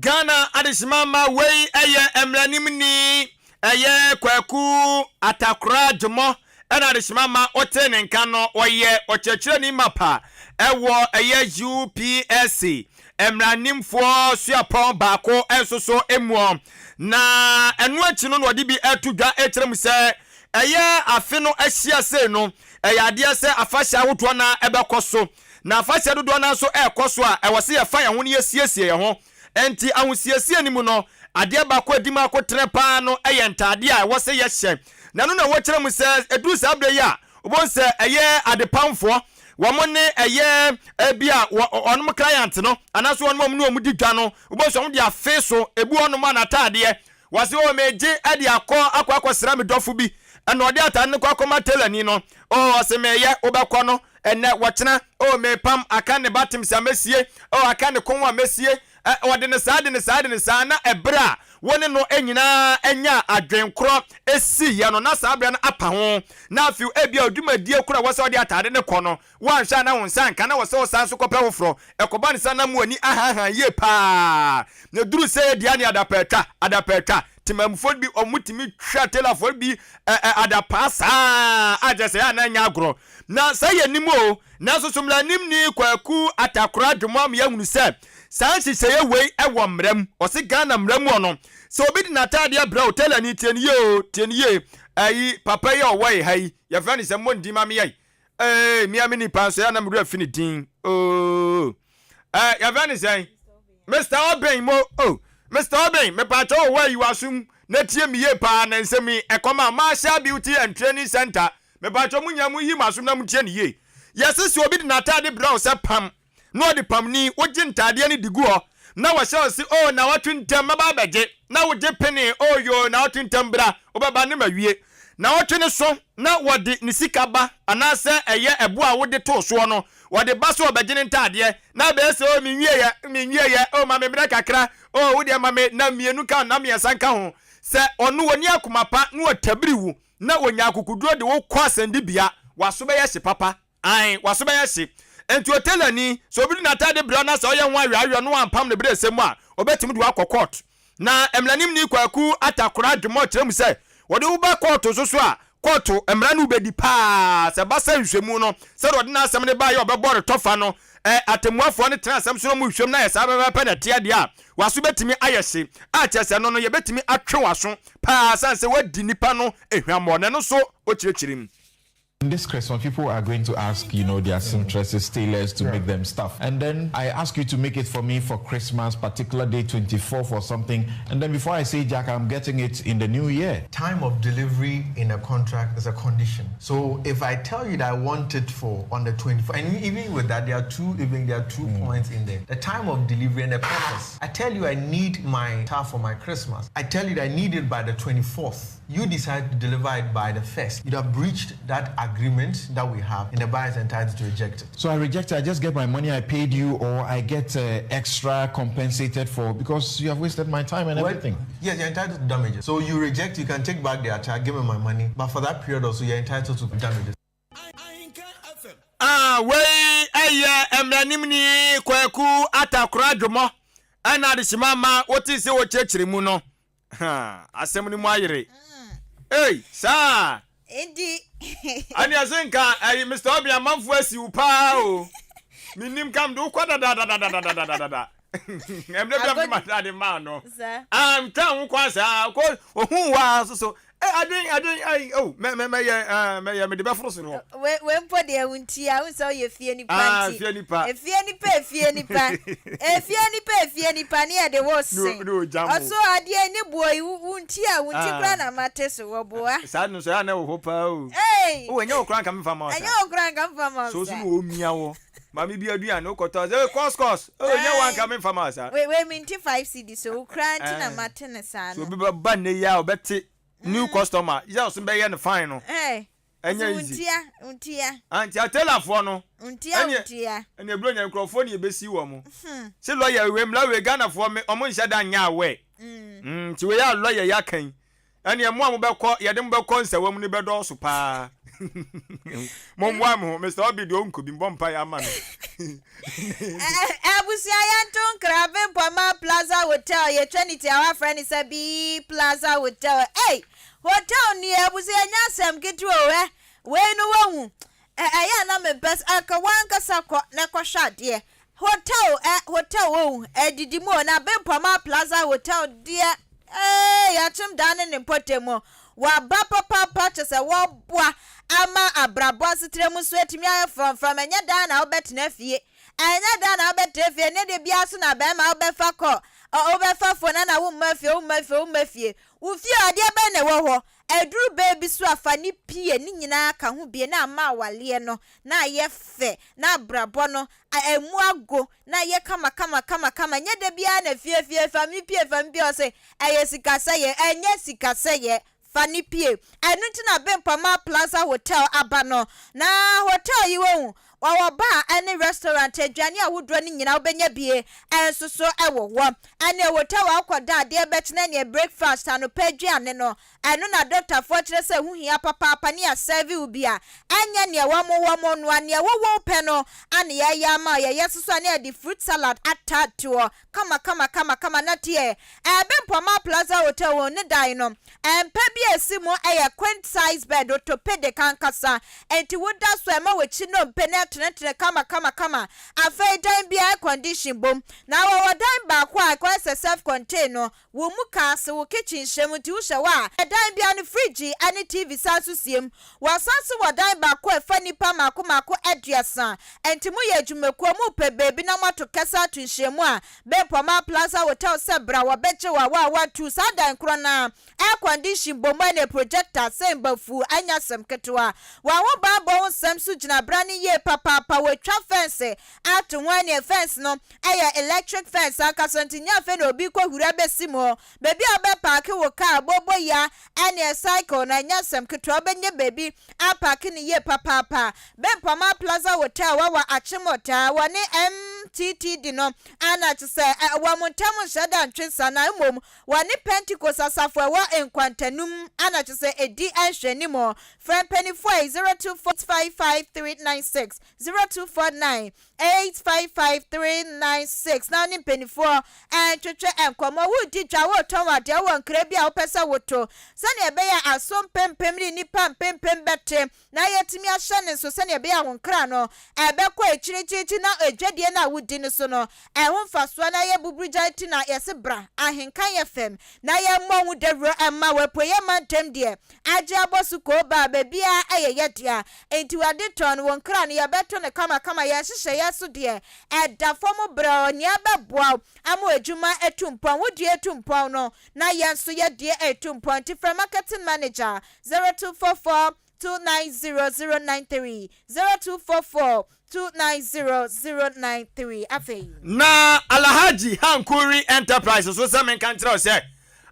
Ghana adehyema mma wei yɛ mmaranimni ɛyɛ Kwaku Atakora Dwomɔ ɛna adehyema mma wotee ne nka no ɔyɛ ɔkyerɛkyerɛni mapa ɛwɔ ɛyɛ UPSC mmaranimfoɔ suapɔn baako nso so muɔ na ɛno akyi no na ɔde bi ɛto dwa ɛkyerɛ mu sɛ ɛyɛ afe no ahyia sei no ɛyɛ adeɛ sɛ afahyɛ ahodoɔ na ɛbɛkɔ so Na afahyɛ dodoɔ no ara nso rekɔ so a, ɛwɔ sɛ yɛfa yɛn ho na yɛsiesie yɛn ho. Enti ahosiesie no mu no, adeɛ baako a ɛdi mu akoterɛ pa ara no yɛ ntaadeɛ a ɛwɔ sɛ yɛhyɛ. Na ɛno na wɔkyerɛ mu sɛ ɛduru saa berɛ yi a, wobɛhu sɛ ɛyɛ adepamfoɔ, wɔn ne ɛyɛ ebi a wɔn client no anaasɛ wɔn a wɔne wɔn di dwa no, wobɛhu sɛ wɔde afe so, ebi wɔnom a n'ataadeɛ Wɔse oh megye de akɔ akɔ akɔsra me dɔfo bi ɛna ɔde atade no kɔ akɔma tailorni no oh ɔse meyɛ wobɛkɔ no ɛnɛ wɔkyena oh mepam aka ne buttons a mɛsie oh aka ne kɔn a mɛsie ɛ ɔde no saa de no saa de no saa na ɛberɛ a wo ne no nyinaa anya adwen korɔ ɛsiiɛ no na saa berɛ no apa ho na afei ebia odwumadie korɔ a ɛwɔ sɛ ɔde atade no kɔ no Woanhwɛ a na wo nsa anka na wɔ sɛ wosan nso kɔpɛ foforɔ. Ɛkɔba no saa na mo ani ahaahaa yie pa ara. Na ɛduru sɛ yɛdi a ne adapaatwa, adapaatwa. Temamufoɔ no bi wɔtumi twa telafoɔ no bi ɛ ɛ adapaa saa a kyerɛ sɛ ɛyɛ a na ɛnyɛ agorɔ. Na sɛ yɛnim o, nanso so mmaranimni Kwaku Atakora Dwomoa ama yɛahunu sɛ saa nhyehyɛeɛ wei wɔ mmara mu. Ɔse Ghana mmara mu ɔno, sɛ obi de n'ataadeɛ brɛ wo, telani tie no yie o, tie no yie, ayi papa yi a ɔwɔ ha yi, yɛfrɛ no sɛ mmɔ ne din ma me yɛi, Ee, mia me nipa nso ya na me wura fi ne din. Oo. Eh, yɛfrɛ ne sɛn? Mr. Obeng mo. Oh, Mr. Obeng, mepaakyɛ wɔ wɔ ayiwa so mu na tie me yie paa na nsɛm yi ɛkɔm a Marshall Beauty and Training Center. Mepaakyɛ mo nyinaa mo yi mo asom na mo tie ne yie. Yɛse sɛ obi de n'ataade brɛ wo sɛ pam na ɔde pam ni, wogye ntaadeɛ no de gu hɔ na wɔhyɛ wo se oh nawɔtwe ntɛm mɛba abɛgye na wogye penee oh yoo nawɔtwe ntɛm bra wobɛba ne mawie nawɔtwe no so na wɔde ne sika ba anaasɛ ɛyɛ ɛboɔ a wode too soɔ no wɔde ba so ɔbɛgye ne ntaadeɛ na abɛyɛ sɛ oh menwieɛ menwieɛ oh ma me mmerɛ kakra oh wodeɛ ma me na mmienu ka na mmiɛnsa nka ho sɛ ɔno ɔni akoma pa na ɔtabiri wo na ɔnya akokoduro de wo kɔ asɛndibea waso bɛyɛ hye papa. Ae, w'aso bɛyɛ hye. Enti otelani, sɛ obi de n'atade brɛ wo na sɛ ɔyɛ ho aweaweɛ na wampam no berɛ sɛ mu a, ɔbɛtumi de wo akɔ kɔɔto. Na mmaranimni Kwaku Atakora Dwomɔ kyerɛ mu sɛ, wɔde wo ba kɔɔto nso so a, kɔɔto mmara ne wo bɛdi paa. Sɛ ɛba sɛ nhwɛmu no, sɛdeɛ ɔde n'asɛm no baeɛ a ɔbɛbɔ no tɔfa no, ɛ, atɛmmuafoɔ no tena asɛm so na wɔhwehwɛ mu na ayɛ saa pɛpɛɛpɛ na ɛteɛ deɛ a, w'aso bɛtumi ayɛ hye, a kyerɛ sɛ ɛno no, yɛbɛtumi atwe w'aso paa sane sɛ woadi nnipa no hwammɔ. Na ɛno nso, ɔkyerɛkyerɛ mu. This Christmas, people are going to ask, you know, their seamstresses, tailors to make them stuff. And then I ask you to make it for me for Christmas, particular day 24th or something. And then before I say, Jack, I'm getting it in the new year. Time of delivery in a contract is a condition. So if I tell you that I want it for on the 24th, and even with that, there are two, even there are 2 points in there. The time of delivery and the purpose. I tell you I need my car for my Christmas. I tell you that I need it by the 24th. You decide to deliver it by the 1st. You'd have breached that agreement that we have, and the buyer is entitled to reject it. So I reject it. I just get my money I paid you, or I get extra compensated for, because you have wasted my time and everything. Yes, you're entitled to damages. So you reject, you can take back the attire, give me my money, but for that period also, you're entitled to damages. Ah, wei ɛyɛ mmaranimni Kwaku Atakora Dwomɔ ɛna adehyema ma wote sɛ wɔkyerɛkyerɛ mu no. Ha, asɛm no mu ayere. Ei, saa. Nti. Ɛne ɛse nka ɛyi Mr. Obi amanfo asi wo paa o. Menim kam de wokɔ dadadadadadadada. Ɛmmerɛ bi a mede m'atade maa no. Ah, metwaa ho kwan saa. Kɔ ohun wa so so. Eh, aden aden ai oh mɛ mɛ mɛyɛ eh mɛyɛ mede bɛforo soro hɔ. We we mpo deɛ wo nti a wo sɛ woyɛ fie nipa Ah, nti. fie nipa. Efie nipa efie nipa. Efie nipa efie nipa ne yɛde wo se. Ne ne ogya mo. Ɔso adeɛ ne boɔ yi wo wo nti a wo nti Ah. koraa na mate so wɔ boa. Saa no so ɛyɛ a na ɛwɔ hɔ paa o. Ei. Oh, ɛnyɛ wo koraa nka memfa ma wo saa. Ɛnyɛ wo koraa nka memfa ma wo So so saa. na ɔmia wɔ. Maame bi aduane wokɔtɔ sɛ kɔs kɔs. Oh, ɛnyɛ wo anka memfa ma wo saa. We we mente 5 cedis o wo koraa nti na Eh. mate ne saa So no. obi bɛba nnɛ yi a ɔbɛte new customer yɛ ɔso bɛyɛ no fine no. Hey. Ɛnyɛ easy. Ntia ntia. Ah, nti atelafoɔ no. Ntia ntia. Ɛne eburo nya nkurɔfoɔ ne ebesi wɔn mo. Se lɔya wei mmla wei Ghanafoɔ me ɔmo nhyɛ da nyɛ awɛ. Nti wei a lɔya yi aka yi. Ɛne mo a mobɛkɔ yɛde mo bɛkɔ nsawa mu no bɛdɔɔso paa. Mommoa mo ho Mr. Obi deɛ ɔnkɔ bi mbɔ mpaeɛ ama no. Abusua yɛnto nkra Bempɔma Plaza Hotel yɛtwa ne ti a wafrɛ ne sɛ B Plaza Hotel. Ei! Hotel ni abusua ɛnyɛ asɛm ketewa o ɛ. Wei no wahu. Ɛyɛ a na mempɛ sɛ anka wankasa kɔ na kɔhwɛ adeɛ. Hotel ɛ hotel o ɛdidi mu o na Bempɔma Plaza Hotel deɛ ee yɛakyem dan ne ne mpɔtam Waba papaapa kyerɛ sɛ wɔboa ama abrabɔ asetena mu nso atumi ayɛ frɔmfrɔm. Ɛnyɛ daa na wobɛtena fie. Ɛnyɛ daa na wobɛtena fie. Ɛnyɛ da biara nso na bɛrima wobɛfa kɔ wobɛfa fon na womma fie womma fie womma fie. Wo fie adeɛ bɛn na ɛwɔ hɔ? Ɛduru bɛɛ bi so a fa ne pie ne nyinaa ka ho bie na ama awaleɛ no na ayɛ fɛ na abrabɔ no ɛmu ago na ayɛ kama kama kama kama. Ɛnyɛ da biara na fie fie fa me pie fa me pie ɔse Ɛyɛ sikasɛyɛ, ɛnyɛ sikasɛyɛ, fa no pue. Ɛno nti na Bempɔma Plaza Hotel aba no. Na hotel yi wohu, wɔwɔ bar ne restaurant, aduane ahodoɔ no nyinaa wobɛnya bi nso so wɔ hɔ. Ɛne hotel a wokɔda adeɛ bɛkye no ɛneɛ breakfast, anɔpa aduane no, ɛno na dɔktafoɔ kyerɛ sɛ ɛho hia papaapa ne yɛasɛve wo bi a, ɛnyɛ neɛ wɔn wɔn noa, neɛ wowɔ pɛ no ana yɛyɛ ama wo, yɛyɛ nso so a ne yɛde fruit salad ataatoɔ Kama kama kama kama na teɛ. Ɛbe Mpɔma Plaza Hotel wɔ ne dan no mpa bi a esi mu yɛ queen size bed orthopedic ankasa enti woda so a ɛma w'akyi nnompe no ɛtenetene kama kama kama. Afei dan biara air condition bom na wɔwɔ dan baako a ɛkɔyɛ sɛ self contain no Wo mu ka ase, wo kitchen hyɛ mu nti wohyɛ hɔ a, dan biara no fridge ne TV san nso sie mu. Wɔsan nso wɔ dan baako a ɛfa nnipa mmaako mmaako aduasa. Enti moyɛ adwumakuo, mopɛ baabi na moato kɛsɛ ato nhyiamu a, Bempɔmaa Plaza Hotel sɛ bra wɔbɛgye wo a wo a woatu saa dan korɔ no ara, air condition bɔ mu ɛne projector sɛ mba fuu ɛnyɛ asɛm ketewa. Wɔn ahobanbɔ ho nsɛm nso gyina bra no yie papaapa, wɔatwa fɛnse ato ho ɛneɛ fence no ɛyɛ electric fence ankasa nti nyɛ afei na obi kɔ huri abɛsi mu hɔ. Baabi a wobɛ paake wo car boboya ɛneɛ cycle no ɛnyɛ asɛm ketewa wobɛnya baabi apaake no yie papaapa. Bempɔma Plaza Hotel wɔ wɔ Achimota wɔne MTTD no ana kyesɛ wɔn ntam nhyɛ da ntwe nsa na mmom wɔne Pentecost asafo ɛwɔ Nkwantanum ana kyesɛ ɛdi nhwɛanimu. Frɛ mpaninfoɔ yi 02455396 0249 855 396 na wo ne mpanimfoɔ ntwetwe nkɔmmɔ. Woredi dwa, woretɔn adeɛ, wowɔ nkra bi a wopɛ sɛ woto sɛdeɛ ɛbɛyɛ a aso mpempem ne nnipa mpempem bɛte na yɛatumi ahyɛ ne nso sɛdeɛ ɛbɛyɛ a wo nkra no ɛbɛkɔ akyirikyirikyiri na adwadie no a wodi no so no, ɛho mfasoɔ no ayɛ buburugya nti na yɛse bra Ahenkan FM na yɛmmɔ ho dawuro mma wo. Apueeɛ mantam deɛ, agye abɔ so koobaa, baabiara ɛyɛ yɛ dea. Enti w'ade tɔn, wo nkra no yɛbɛto no kamakama, yɛn nhyehyɛeɛ so deɛ, ɛda fam brɛoo, nea ɛbɛboa wo ama w'adwuma atu mpɔn, wo deɛ atu mpɔn no, na yɛn nso yɛ deɛ ɛretu mpɔn. Nti frɛ marketing manager 0244 290 093, 0244 290 093. Afei. Na Alhaji Hankuri Enterprise so sɛ menka nkyerɛ wo sɛ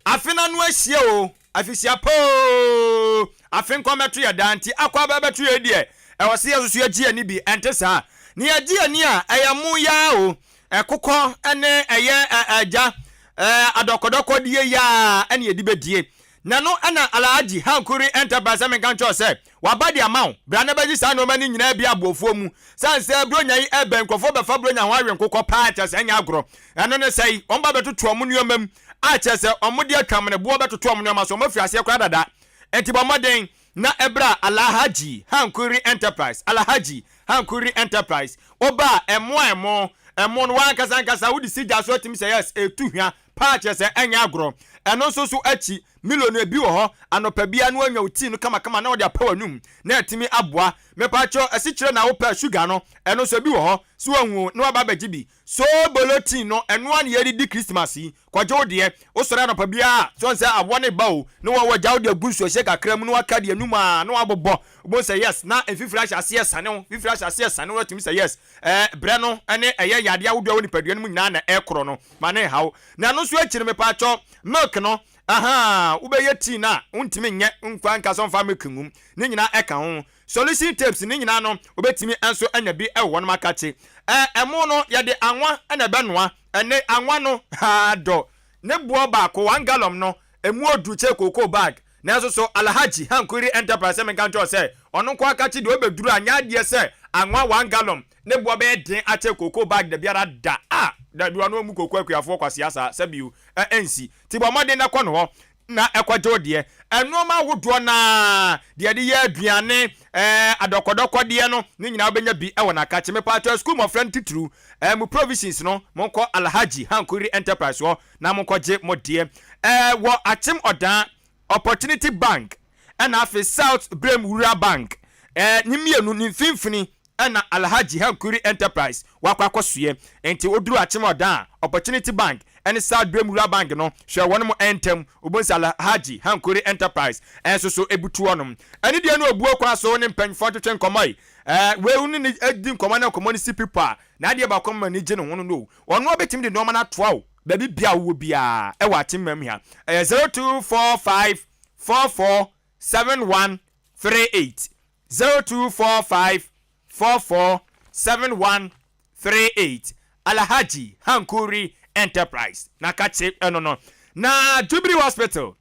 afe no ano ahyia o, afehyia pa o, afe nkɔ mmɛto yɛ daa nti akɔ aba bɛto yɛ deɛ ɛwɔ sɛ yɛsoso yɛgye yɛn ani bi, ɛnte saa? Na yɛgye yɛn ani a ɛyɛ mo yi ara o, ɛkokɔ ne ɛyɛ agya adɔkɔdɔkɔ die yi ara ɛne yɛde bɛdie. Na ɛno na Alhaji Hankuri Enterprise sɛ menka nkyerɛ wo sɛ waba de ama wo. Bra na bɛgye saa nnoɔma no nyinaa bi aboɔfoɔ mu. Sane sɛ Buronya yi ɛbɛn, nkurɔfoɔ bɛfa Buronya ho awe nkokɔ paa kyerɛ sɛ ɛnyɛ agorɔ. Ɛno ne sɛe, wɔn ba bɛtoto wɔn nnoɔma mu a kyerɛ sɛ wɔn de atwameneboɔ bɛtoto wɔn nnoɔma so, wɔn afiri aseɛ koraa dada. Enti bɔ mmɔden na bra Alhaji Hankuri Enterprise, Alhaji Hankuri Enterprise. Woba a, ɛmo a ɛmo, ɛmo no w'ankasa ankasa wode si gya so atumi sɛ yes, ɛtu hwa. Paa kyerɛ sɛ ɛnyɛ agorɔ. Ɛno nso so akyi, Milo no ebi wɔ hɔ, anɔpa biara na wanya wo tii no kamakama na wode apɛ w'anum na atumi aboa. Mepakyɛw, asikyire na wopɛ a, sugar no, ɛno nso ebi wɔ hɔ. So wahu o, na waba abɛgye bi. Soobolo tii no, ɛno ara na yɛde di Christmas yi. Kɔgye wo deɛ. Wosɔre anɔpa biara a, so wahu sɛ awɔ no reba o, na wagya wo de agu nsuohyɛ kakra mu na waka de anum a, na wabobɔ. Wobɛhu sɛ yes, na mfifire ahyɛ aseɛ resane wo, mfifire ahyɛ aseɛ resane wo na watumi sɛ yes, ɛɛ, brɛ no ne ɛyɛ yadeɛ ahodoɔ a ɛwɔ nipadua no mu nyinaa na ɛrekorɔ no. Ma ne nhaw. Na ɛno nso akyi no mepaakyɛw milk no ahaa wobɛyɛ tea no a wontumi nyɛ nkwa nka sɛ ɔmfa milk ngum ne nyinaa ɛka ho. Solution tapes ne nyinaa no wobɛtumi nso anya bi ɛwɔ hɔnom akakye. Ɛɛ ɛmo no yɛde anwa na ɛbɛnoa ɛne anwa no haa dɔ ne boɔ baako one gallon no ɛmu ɔduru kyɛ kookoo bag Nanso so Alhaji Hankuri Enterprise sɛ menka nkyerɛ wo sɛ ɔno nko ara kakye deɛ ɔbɛduru a nyɛ adeɛ sɛ anwa one gallon ne boɔ bɛyɛ den akyɛ cocoa bag dabiara da a dabi ɔno ɔmmu cocoa akuafoɔ kwasea saa sɛbio ɛ ɛnsi nti bɔ mmɔden na kɔ ne hɔ na kɔgye wo deɛ nnoɔma ahodoɔ no ara deɛ yɛde yɛ aduane ɛɛ adɔkɔdɔkɔdeɛ no ne nyinaa wobɛnya bi wɔ n'akakye mepaakyɛw sukuu mmɔfra no titiriw ɛɛ mo provisions no monkɔ Alhaji Hankuri Enterprise hɔ na monkɔgye mo deɛ ɛɛ wɔ Akyem Ɔdaa Opportunity Bank ɛna afei South Brem Rural Bank ɛɛ ne mmienu ne mfimfini ɛna Alhaji Hankuri Enterprise wakɔ akɔsoɛ nti woduru Akyem Ɔdaa Opportunity Bank ɛne South Brem Rural Bank no hwɛ wɔn mo ɛntɛm wobɛhu sɛ Alhaji Hankuri Enterprise ɛnso so ɛbutu hɔnom ɛne deɛ no obuo kwan so ne mpanyinfoɔ ntwetwe nkɔmmɔ yi ɛɛ wei ne ne di nkɔmmɔ na nkɔmmɔ no si pipo a n'adeɛ baako ma ani gye ne ho no no ɔno abɛtumi de nneɛma no atoa wo Baabi biara a wowɔ biara wɔ Akyemmam ha, ɛyɛ 0245 44 71 38, 0245 44 71 38, Alhaji Hankuri Enterprise na kakye ɛno no. Na Jubilee Hospital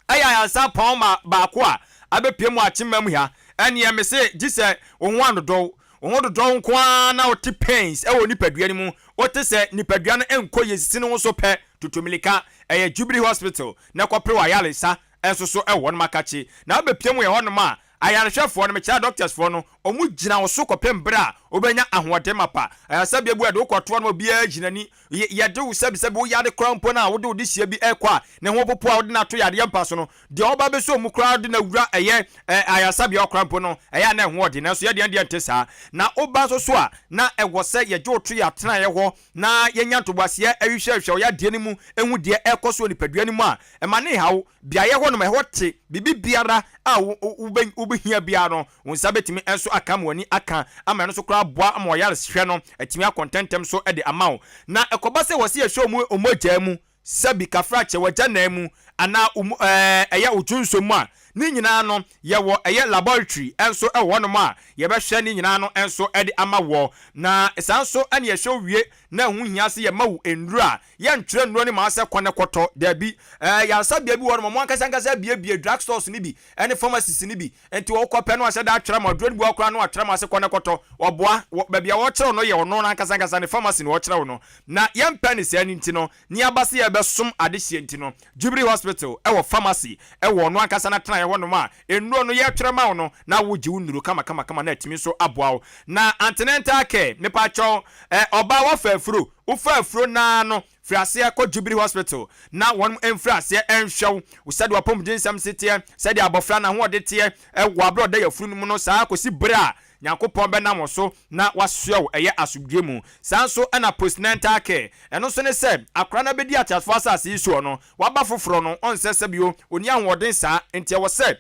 ɛyɛ ayaresa pɔn ma baako a abɛpue mu akyemma mu ha. Ɛneɛ mese gye sɛ wo ho anodɔ wo. Wo ho dodɔ wo nko ara na wote pains wɔ wo nipadua no mu. Wote sɛ nipadua no nkɔ yie sisi no ho so pɛ, tutu mirika. Ɛyɛ Jubilee Hospital na kɔpere w'ayaresa nso so wɔ hɔnom akakye. Na wobɛpue mu yɛ hɔnom a, ayarehwɛfoɔ no, mekyerɛ doctors foɔ no, wɔn gyina wo so kɔpem berɛ a wobɛnya ahoɔden mapa. Ayaresabea bi wɔ hɔ a yɛde wo kɔtoɔ no ma obiara gyina ani. Yɛde wo sɛbisɛbi wo yare koraa mpo no a wode wo dehyeɛ bi rekɔ a ne ho popo a wode no ato yareɛ mpa so no, deɛ ɔba bɛsɔ mu koraa de no awura ɛyɛ ayaresabea hɔ koraa mpo no, ɛyɛ a na ɛho ɔden. Nanso yɛn deɛ deɛ ɛnte saa. Na woba nso so a, na ɛwɔ sɛ yɛgye wo to yɛn atenaeɛ hɔ na yɛnya ntoboaseɛ hwehwɛhwɛ wo yadeɛ no mu hu deɛ ɛrekɔ so wɔ nipadua no mu a ɛma no nha wo. Beaeɛ hɔ nom, ɛhɔ te, biribi biara a wobɛhia biara no, wo nsa bɛtumi nso aka ama w'ani aka ama ɛno nso koraa aboa ama w'ayarehwɛ no atumi akɔ ntɛmntɛm so de ama wo. Na ɛkɔba sɛ wɔse yɛhwɛ wo mogyaa mu, sɛbi, kafrakyɛ, w'agyanan mu, anaa wo mu ɛɛ ɛyɛ wo dwonsɔ mu a, ne nyinaa no, yɛwɔ ɛyɛ laboratory nso wɔ hɔnom a yɛbɛhwɛ ne nyinaa no nso de ama woɔ. Na saa nso na yɛhwɛ wo wie na ɛho hia sɛ yɛma wo nnuro a, Yɛntwerɛ nnuro no mma sɛ kɔ na kɔtɔ. Dabi. Ɛɛ, yaresabea bi wɔ hɔnom a, wɔn ankasa ankasa abuebue drug stores no bi ne pharmacies no bi. Enti wokɔ pɛ na wɔahyɛ da atwerɛ ama wo. Aduro no bi wɔ hɔ koraa na wɔatwerɛ ama wo sɛ kɔ na kɔtɔ. Wɔboa. Wɔ, baabi a wɔkyerɛ wo no yɛ ɔno no ankasa ankasa ne pharmacy na wɔkyerɛ wo no. Na yɛmpɛ no saa no nti no, ne aba sɛ yɛrebɛsom adehyeɛ nti no, Jubilee Hospital wɔ pharmacy wɔ ɔno ankasa n'atenaeɛ. yɛatenaeɛ hɔnom a, nnuro no yɛtwerɛ ma wo no na wogye wo nnuro kamakamakama na atumi nso aboa wo. Na antenatal care, mepaakyɛw, ɛ, ɔbaa woafa afuro, wofa afuro no ara no, firi aseɛ kɔ Jubilee Hospital na wɔn mfiri aseɛ nhwɛ wo sɛdeɛ w'apɔmuden nsɛm si teɛ, sɛdeɛ abɔfra no ahoɔden teɛ wɔ aberɛ a ɔda yafunu no mu no, saa ara kɔsi berɛ a Nyankopɔn bɛnam wo so na wasoɛ wo ɛyɛ asomdwoeɛ mu. Saa nso na postnatal care, ɛno nso ne sɛ akwadaa no abɛdi ateasefoɔ asase yi soɔ no, waba foforɔ no, ɔnsɛ sɛ bio, ɔnni ahoɔden saa, enti ɛwɔ sɛ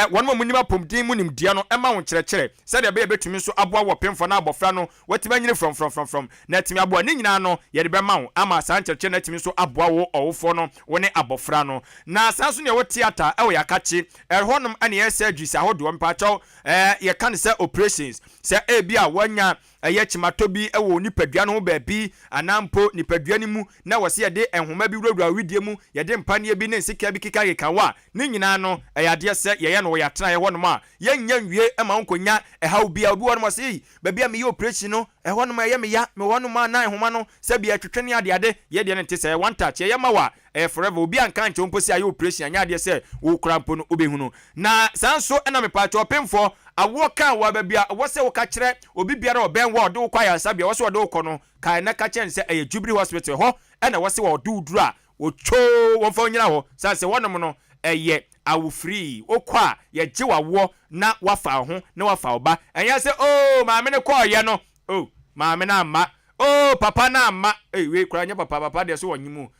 wɔnom a wɔnim apɔmuden mu nimdeɛ no ma wo nkyerɛkyerɛ sɛdeɛ ɛbɛyɛ ɛbɛtumi nso aboa wo ɔpemfoɔ anaa abɔfra no watumi anyini frɔmfrɔmfrɔmfrɔm na atumi aboa. Ne nyinaa no yɛde bɛma wo ama saa nkyerɛkyerɛ no atumi nso aboa wo ɔwofoɔ no, wo ne abɔfra no. Na saa nso na yɛwɔ theatre wɔ Yɛakakye, ɛhɔnom na yɛyɛ surgeries ahodoɔ, mpakyɛw, Ɛɛ, yɛka no sɛ operations. Sɛ ebia woanya ɛyɛ kyematɔ bi wɔ wo nipadua no ho baabi anaa mpo nipadua no mu na ɛwɔ sɛ yɛde nhoma bi wurawura wo wedeɛ mu, yɛde mpaneɛ bi ne nsekaa bi kekakeka wo a, ne nyinaa no, ɛyɛ adeɛ sɛ yɛyɛ no wɔ yɛn atenaeɛ hɔnom a, yɛnnya nwie ma wonkɔnya ɛhaw biara. Obi wɔ hɔnom a ɔse, Ei, baabi a meyɛ operation no, ɛhɔnom ɛyɛ me ya, mewɔ hɔnom a na nhoma no sɛbi ɛtwetwe ne adeade. Yɛn deɛ no nte saa, ɛyɛ one touch, yɛyɛ ma wo a, Ɛyɛ forever obi anka ankyerɛ wo mpo sɛ ayɛ operation anyɛ adeɛ sɛ wo koraa mpo no wobɛhunu. Na saa nso na mepaakyɛw ɔpemfoɔ awoɔ ka wɔ baabi a ɛwɔ sɛ woka kyerɛ obi biara a ɔbɛn wo a ɔde wo kɔ ayaresabea ɛwɔ sɛ ɔde wo kɔ no kae na ka kyerɛ no sɛ ɛyɛ Jubilee Hospital ɛhɔ na ɛwɔ sɛ wɔde wo duru a wɔtwoo wɔmfa wo nyina hɔ sane sɛ hɔnom no ɛyɛ awo free wokɔ a yɛgye wawoɔ na wafa wo ho na wafa wo ba ɛnyɛ sɛ oo maame no kɔɔyɛ no Oh maame no amma oh papa no amma ei wei koraa nyɛ papa papa deɛ so ɔnyem o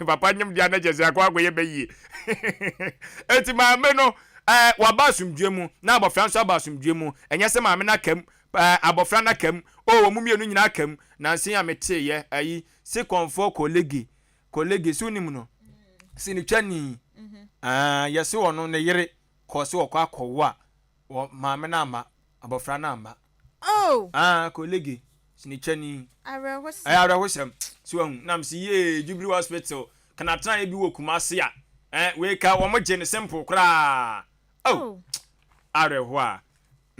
papa nyem deɛ na kyɛ sɛ akɔ akɔyɛ bɛ yie eti maame no ɛɛ waba asomdue mu na abɔfra nso aba asomdue mu ɛnyɛ sɛ maame no aka mu ɛɛ abɔfra no aka mu oh wɔn mmienu nyinaa aka mu nansi a meteeɛ ayi se kɔnfoɔ kolege kolege so nim no sinitwani ɛɛ yɛse ɔno ne yere kɔɔ so ɔkɔ akɔwo a wɔ maame no amma abɔfra no amma Oh! Ah, kolege, sinikyɛni. Awerɛhosɛm. Ɛyɛ awerɛhosɛm. So wahu? Na mese yee, Jubilee Hospital, kana tenaeɛ bi wɔ Kumasi a, eh, wei ka wɔn gye no simple koraa. Oh! Oh. Awerɛhoɔ a.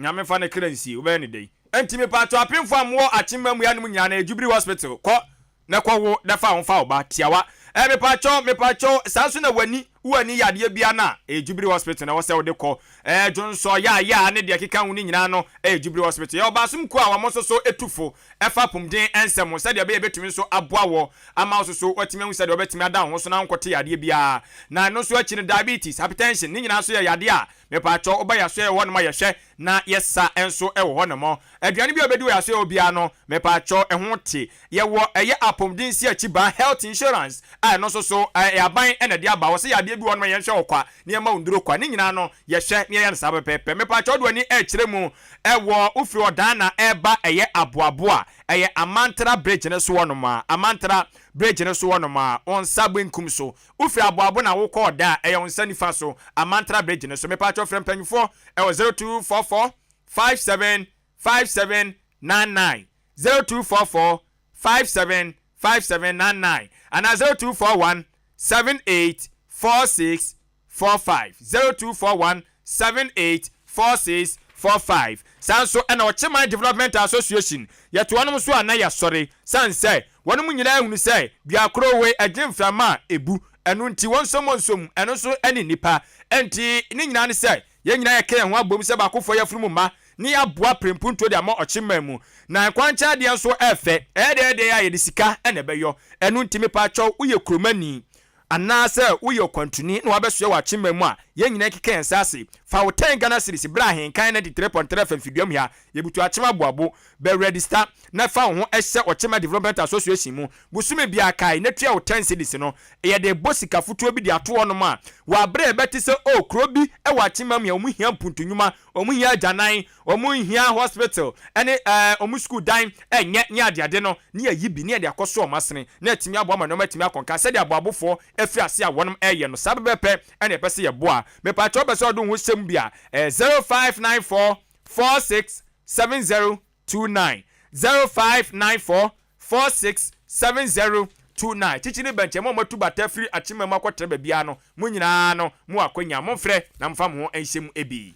Nyame fa ne kra nsie, wobɛyɛ no dɛn? Enti mepatwɔ apemfoɔ a mowɔ Akyem Mmua nom nyinaa no, Jubilee Hospital, kɔ na kɔ wo na fa wo fa wo ba tiawa eh mepakyɛw mepakyɛw saa nso na wani wo ani yɛ adeɛ bia na ɛyɛ Jubilee hospital na ɛwɔ sɛ wode kɔ eh dwonsɔ yɛ a yɛ a ne deɛ ɛkeka ho ne nyinaa no ɛyɛ Jubilee hospital yɛ ɔbaasom kuo a wɔn nso so tu fo ɛfa apomden nsɛm ho sɛdeɛ ɛbɛyɛ ɛbɛtumi nso aboa wɔ ama wo nso so watumi ahu sɛdeɛ wobɛtumi ada wo ho so na wonkɔte yadeɛ biara na ɛno nso akyi no diabetes hypertension ne nyinaa nso yɛ yadeɛ a mepakyɛw woba yɛasoɛ wɔ hɔ nom a yɛhwɛ na yɛsa nso wɔ hɔ nom. Aduane bi a wobɛdi wɔ yɛasoɛ hɔ biara no, mepaakyɛw, ɛho te. Yɛwɔ ɛyɛ apɔmuden nsiakyibaa, health insurance, a ɛno nso so, ɛyɛ aban na ɛde aba. Wɔse yadeɛ bi wɔ hɔ nom a yɛnhwɛ wɔ kwa na yɛma wo nnuro kwa. Ne nyinaa no, yɛhwɛ na yɛyɛ no saa pɛpɛɛpɛ. Mepaakyɛw, wode w'ani rekyerɛ mu wɔ, wofiri Ɔdaana reba ɛyɛ Aboabo a, ɛyɛ Amantra bridge no so hɔ nom a, Amantra bridge no so hɔ nom a, wo nsa benkum so, Wofiri Aboabo na wokɔ Ɔda a, ɛyɛ wo nsa nifa so, Amantra Bridge no so. Mepaakyɛw frɛ mpanyinfoɔ ɛwɔ 0244 57 57 99, 0244 57 57 99 anaa 0241 78 46 45, 0241 78 46 45. Saa nso na Ɔkyeman Development Association, yɛto wɔnom nso a na yɛasɔre, sane sɛ wɔnom nyinaa hunu sɛ dua koro wei ɛgye mframa a ɛbu, ɛno nti wɔnsom wɔnsom, ɛno nso ne nnipa. Ɛnti ne nyinaa ne sɛ yɛn nyinaa yɛka yɛn ho abom sɛ baakofoɔ yafunu mu mma ne yɛaboa prempuntuo de ama Ɔkyeman mu. Na nkwankyɛn adeɛ nso ɛfɛ, ɛyɛ dɛn dɛn a yɛde sika na ɛbɛyɔ, ɛno nti mepaakyɛw woyɛ kuromani, Anaasɛ woyɛ ɔkwantuni na wabɛsoɛ wɔ akyemma mu a, yɛn nyinaa nkeka yɛn nsa ase. Fa wo 10 Ghana cedis bra Ahenkan 93.3 FM Fiduam ha, yɛbutu Akyem Aboabo. Bɛ rɛdista na fa wo ho hyɛ Ɔkyema Development Association mu. Bosome biara kae na tua wo 10 cedis no. Yɛde rebɔ sika fotoɔ bi de ato hɔnom a, wɔ aberɛ a yɛbɛte sɛ oh kuro bi wɔ Akyemma mu a wɔn hia mpuntu nnwuma, wɔn hia agyanan, wɔn nhia hospital ne ɛɛ wɔn sukuu dan nyɛ ne adeade no ne yɛayi bi ne yɛde akɔso wɔn asene na atumi aboa ma nneɛma atumi akɔ nka sɛdeɛ aboabofoɔ afiri ase a wɔnom ɛreyɛ no saa pɛpɛɛpɛ ɛna yɛpɛ sɛ yɛboa. Mepaakyɛw wopɛ sɛ wode wo ho hyɛ mu bi a ɛyɛ 0594 46 7029 0594 46 7029 Kyikyi ne bɛnkyɛ mo a moatu bata afiri akyema mu akɔtena baabiara no mo nyinaa no mowɔ akwanya momfrɛ na momfa mo ho nhyɛ mu bi.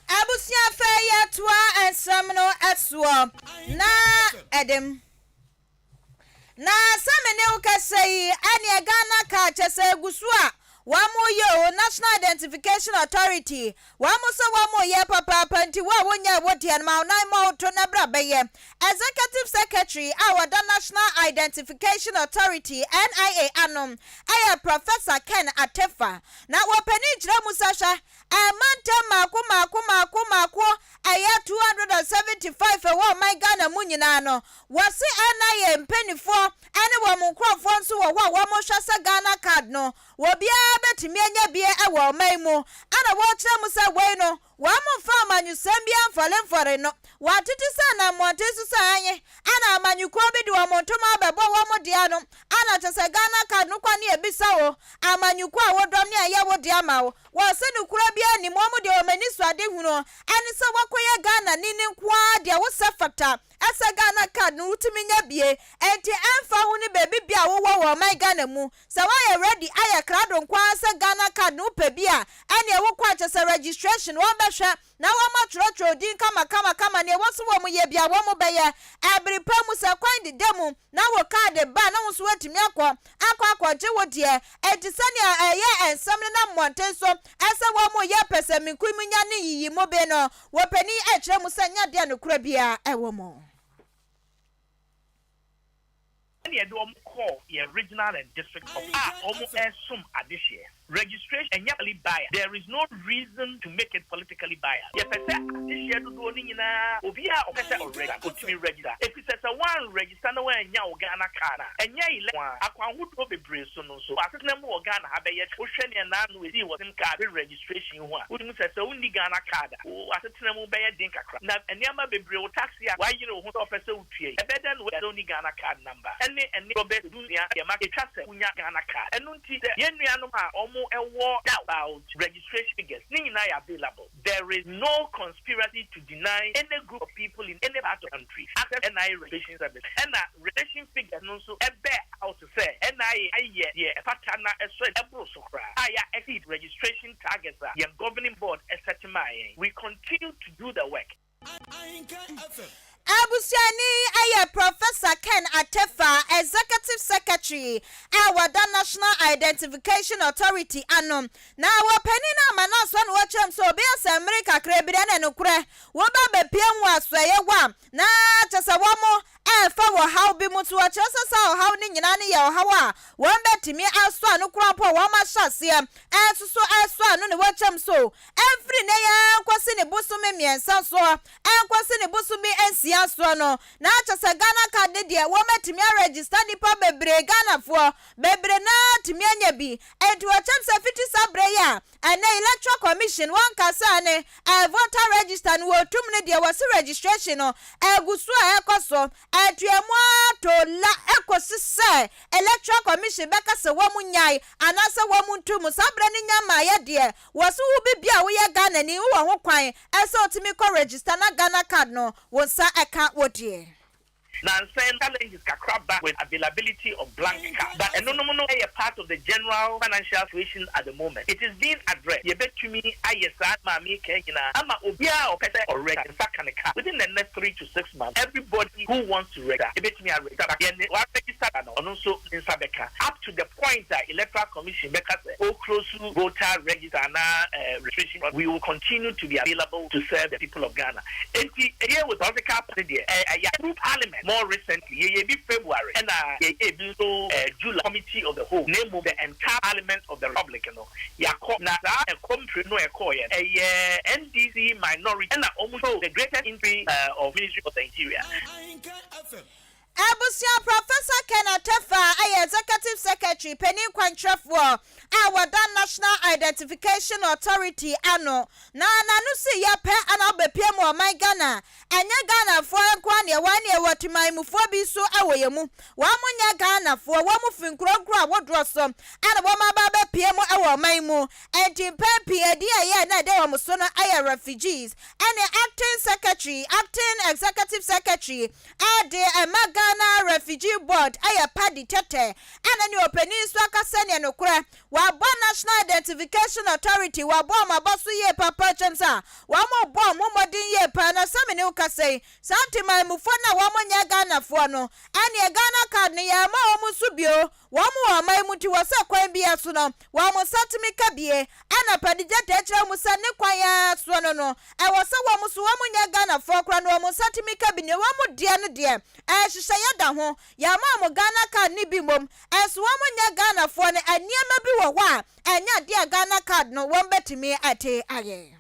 Abusua afei yɛtoa nsɛm no soɔ na ɛdem. Na sɛ me ne wo kasa yi ɛneɛ Ghana car kyɛsɛ ɛgu so a. Wɔn yɛ o, National Identification Authority, wɔn nso wɔn yɛ papaapa nti wo a wonyɛɛ wo deɛ no ma wo nan mmɔ wo to na bra bɛyɛ. Executive Secretary a ɔda National Identification Authority, NIA, ano yɛ Professor Ken Atefa. Na wɔpanin kyerɛ mu sɛ hwɛ, Mantam mmaako mmaako mmaako mmaako ɛyɛ 275 ɛwɔ ɔman Ghana mu nyinaa no, wɔse NIA mpaninfoɔ ɛne wɔn nkorɔfoɔ nso wɔ hɔ a wɔhwɛ sɛ Ghana card no obiara bɛtumi anya bie ɛwɔ ɔman mu. Ɛna wɔkyerɛ mu sɛ wei no wɔn mfa amanyosɛm biara mfɔremfɔre no. Wɔatete sɛ ɛnam mmɔnten so sɛ aane ɛna amanyɔkuo bi de wɔn ntoma abɛbɔ wɔn deɛ no ɛna kyerɛ sɛ Ghana card no kɔ ne ɛbisa wo amanyɔkuo a wodɔm ne ɛyɛ wo deɛ ma wo. Wɔse nokorɛ biara nnim, wɔn deɛ wɔn ani so ade hunu ɛne sɛ wakɔyɛ Ghanani no nko ara deɛ wosɛ fata sɛ Ghana card no wotumi nya bie, enti ɛmfa ho ne baabi bia wowɔ wɔ ɔman Ghana mu, sɛ woayɛ ready ayɛ krado nko ara sɛ Ghana card no wopɛ bi a, ɛneɛ wokɔ a kyɛsɛ registration wɔbɛhwɛ na wɔatwerɛtwerɛ wo din kamakamakama, neɛ ɛwɔ sɛ wɔyɛ biara wɔbɛyɛ, ɛbere pa mu sɛ kwan deda mu na wo kaade ba a na wo nso woatumi akɔ akɔ akɔgye wo deɛ. Enti sɛnea ɛyɛ nsɛm nenam mmɔnten so sɛ wɔreyɛ pɛsɛmenkominya ne nyiyimu bi no, wɔ panin rekyerɛ mu sɛ ɛnyɛ adeɛ a nokorɛ biara wɔ mu. Ɛna yɛde wɔn kɔɔ yɛn regional and district office a wɔn resom adehyeɛ. Registration ɛnyɛ politically biased, there is no reason to make it politically biased. Yɛpɛ sɛ adehyeɛ dodoɔ no nyinaa obiara a ɔpɛ sɛ ɔregister no ɔtumi register. Efisɛ sɛ woanregister na woannya wo Ghana card a, ɛnyɛ election nko ara, akwan ahodoɔ bebree so no nso w'asetena mu wɔ Ghana ha bɛyɛ den. Wohwɛ nea naano ɛsii wɔ sim card registration ho a, wotumi hu sɛ sɛ wonni Ghana card a, w'asetena mu bɛyɛ den kakra. Na nneɛma bebree, wo taxi a woayere wo ho sɛ wopɛ sɛ wotua yi, ɛbɛyɛ dɛn na woatua sɛ wonni Ghana card number? Ɛne nneɛma bɛyɛ sɛ dunsia deɛ ma ɛtwa sɛ wonya Ghana card. Ɛno nti sɛ yɛn nuanom a wɔwɔ doubt about registration figures, ne nyinaa yɛ available. There is no conspiracy to deny any group of people in any part of the country access to NIA registration service. Ɛna registration figures no nso bear out sɛ NIA ayɛ deɛ ɛfata na ɛsɔ ani ɛboro so koraa a yɛ exceed registration targets a yɛn governing board set maa yɛn. We continue to do the work. Abusuani yi yɛ Professor Ken Atefa, Executive Secretary a wɔda National Identification Authority ano. Na wɔpanin no ama no asoa na wɔkyerɛ mu sɛ obi asɛ mmere kakra bi deɛ na nokorɛ woba bɛpie mu wɔ asoɛeɛ hɔ a na kyɛ sɛ wɔn ɛrefa wɔ ɔhaw bi mu nso wɔkyerɛ sɛ saa ɔhaw no nyinaa no yɛ ɔhaw a wɔn bɛtumi asɔ ano koraa mpo a wɔn ahyɛ aseɛ ɛresoso ɛresɔ ano na wɔkyerɛ mu so Ɛmfiri nnɛ yi ara nkɔsi ne bosome mmiɛnsa soɔ, ɛnkɔsi ne bosome nsia soɔ no, na kyerɛ sɛ Ghana card no deɛ wɔatumi aregister nnipa bebree, Ghanafoɔ bebree no ara atumi anya bi. Enti wɔkyerɛ sɛ fiti saa berɛ yi a ɛnnɛ Electoral Commission wɔnka sɛ ɛne ɛɛ voter register no wɔretum no deɛ wɔse registration no ɛgu so a ɛrekɔ so, ɛtoa mu ara to la ɛkɔsi sɛ Electoral Commission bɛka sɛ wɔn nnyae anaasɛ wɔn nto mu. Saa berɛ no nya mmaeɛ deɛ, Wɔse wo bi bia woyɛ Ghanani wowɔ ho kwan sɛ wotumi kɔ register na Ghana card no wo nsa ka wo deɛ. Nansa yi challenges kakra ba with availability of blank card but ɛnonom no yɛ part of the general financial situation at the moment. It is being addressed. Yɛbɛtumi ayɛ saa nneɛma a meka yi nyinaa ama obiara a ɔpɛ sɛ ɔregister nsa ka ne card within the next 3 to 6 months. Everybody who wants to register bɛtumi aregister but deɛ ne waregister da no ɔno nso ne nsa bɛka up to the point a Electoral Commission bɛka sɛ ɔreclose voter register anaa registration process, we will continue to be available to serve the people of Ghana. Enti ɛyɛ with political party deɛ, ɛyɛ through parliament more recently, yɛyɛ bi February ɛna yɛyɛ bi nso July, committee of the whole, na mmom the entire parliament of the republic no yɛakɔ, na saa ɛkɔm tire no a ɛkɔeɛ no, ɛyɛ NDC minority ɛna wɔn show the greatest interest of Ministry of the Interior. Abusua Professor Ken Atefa yɛ Executive Secretary, Panin Kwankyerɛfoɔ, a wɔda National Identification Authority ano. Na n'ano si yɛ pɛ na ɔbɛpue mu ɔman Ghana. Ɛnyɛ Ghanafoɔ nko ara na yɛwɔ, ɛne yɛwɔ Temanmufoɔ bi nso wɔ yɛn mu. Wɔn nyɛ Ghanafoɔ, wɔn firi nkuro nkuro ahodoɔ so na wɔn aba abɛpue mu wɔ ɔman mu. Enti mpɛn pii edin a ɛyɛ na ɛda wɔn so no yɛ refugees. Ɛne Acting Secretary, Acting Executive Secretary, de ɛma Ghana Refugee Board yɛ Paddy Tetteh ɛna ne ɔpanin nso aka sɛdeɛ nokorɛ wɔabɔ National Identification Authority wɔabɔ wɔn aba so yie papa kyɛm sɛ wɔn rebɔ wɔn ho mmɔden yie paa na sɛ me ne wo kasa yi saa ntemanmufoɔ no a wɔn nyɛ Ghanafoɔ no ɛneɛ Ghana card no yɛrema wɔn nso bio. Wɔn wɔ ɔman mu nti wɔ sɛ kwan biara so no wɔn nsa tumi ka bie. Ɛna Paddy Gyatɛ kyerɛ mu sɛ ne kwan ara soɔ no no ɛwɔ sɛ wɔn nso wɔn nyɛ Ghanafoɔ koraa na wɔn nsa tumi ka bi. Nea wɔn deɛ no deɛ nhyehyɛeɛ da ho. Yɛama wɔn Ghana card no bi mmom nso wɔn nyɛ Ghanafoɔ no nneɛma bi wɔ hɔ a ɛnyɛ adeɛ a Ghana card no wɔn bɛtumi de ayɛ.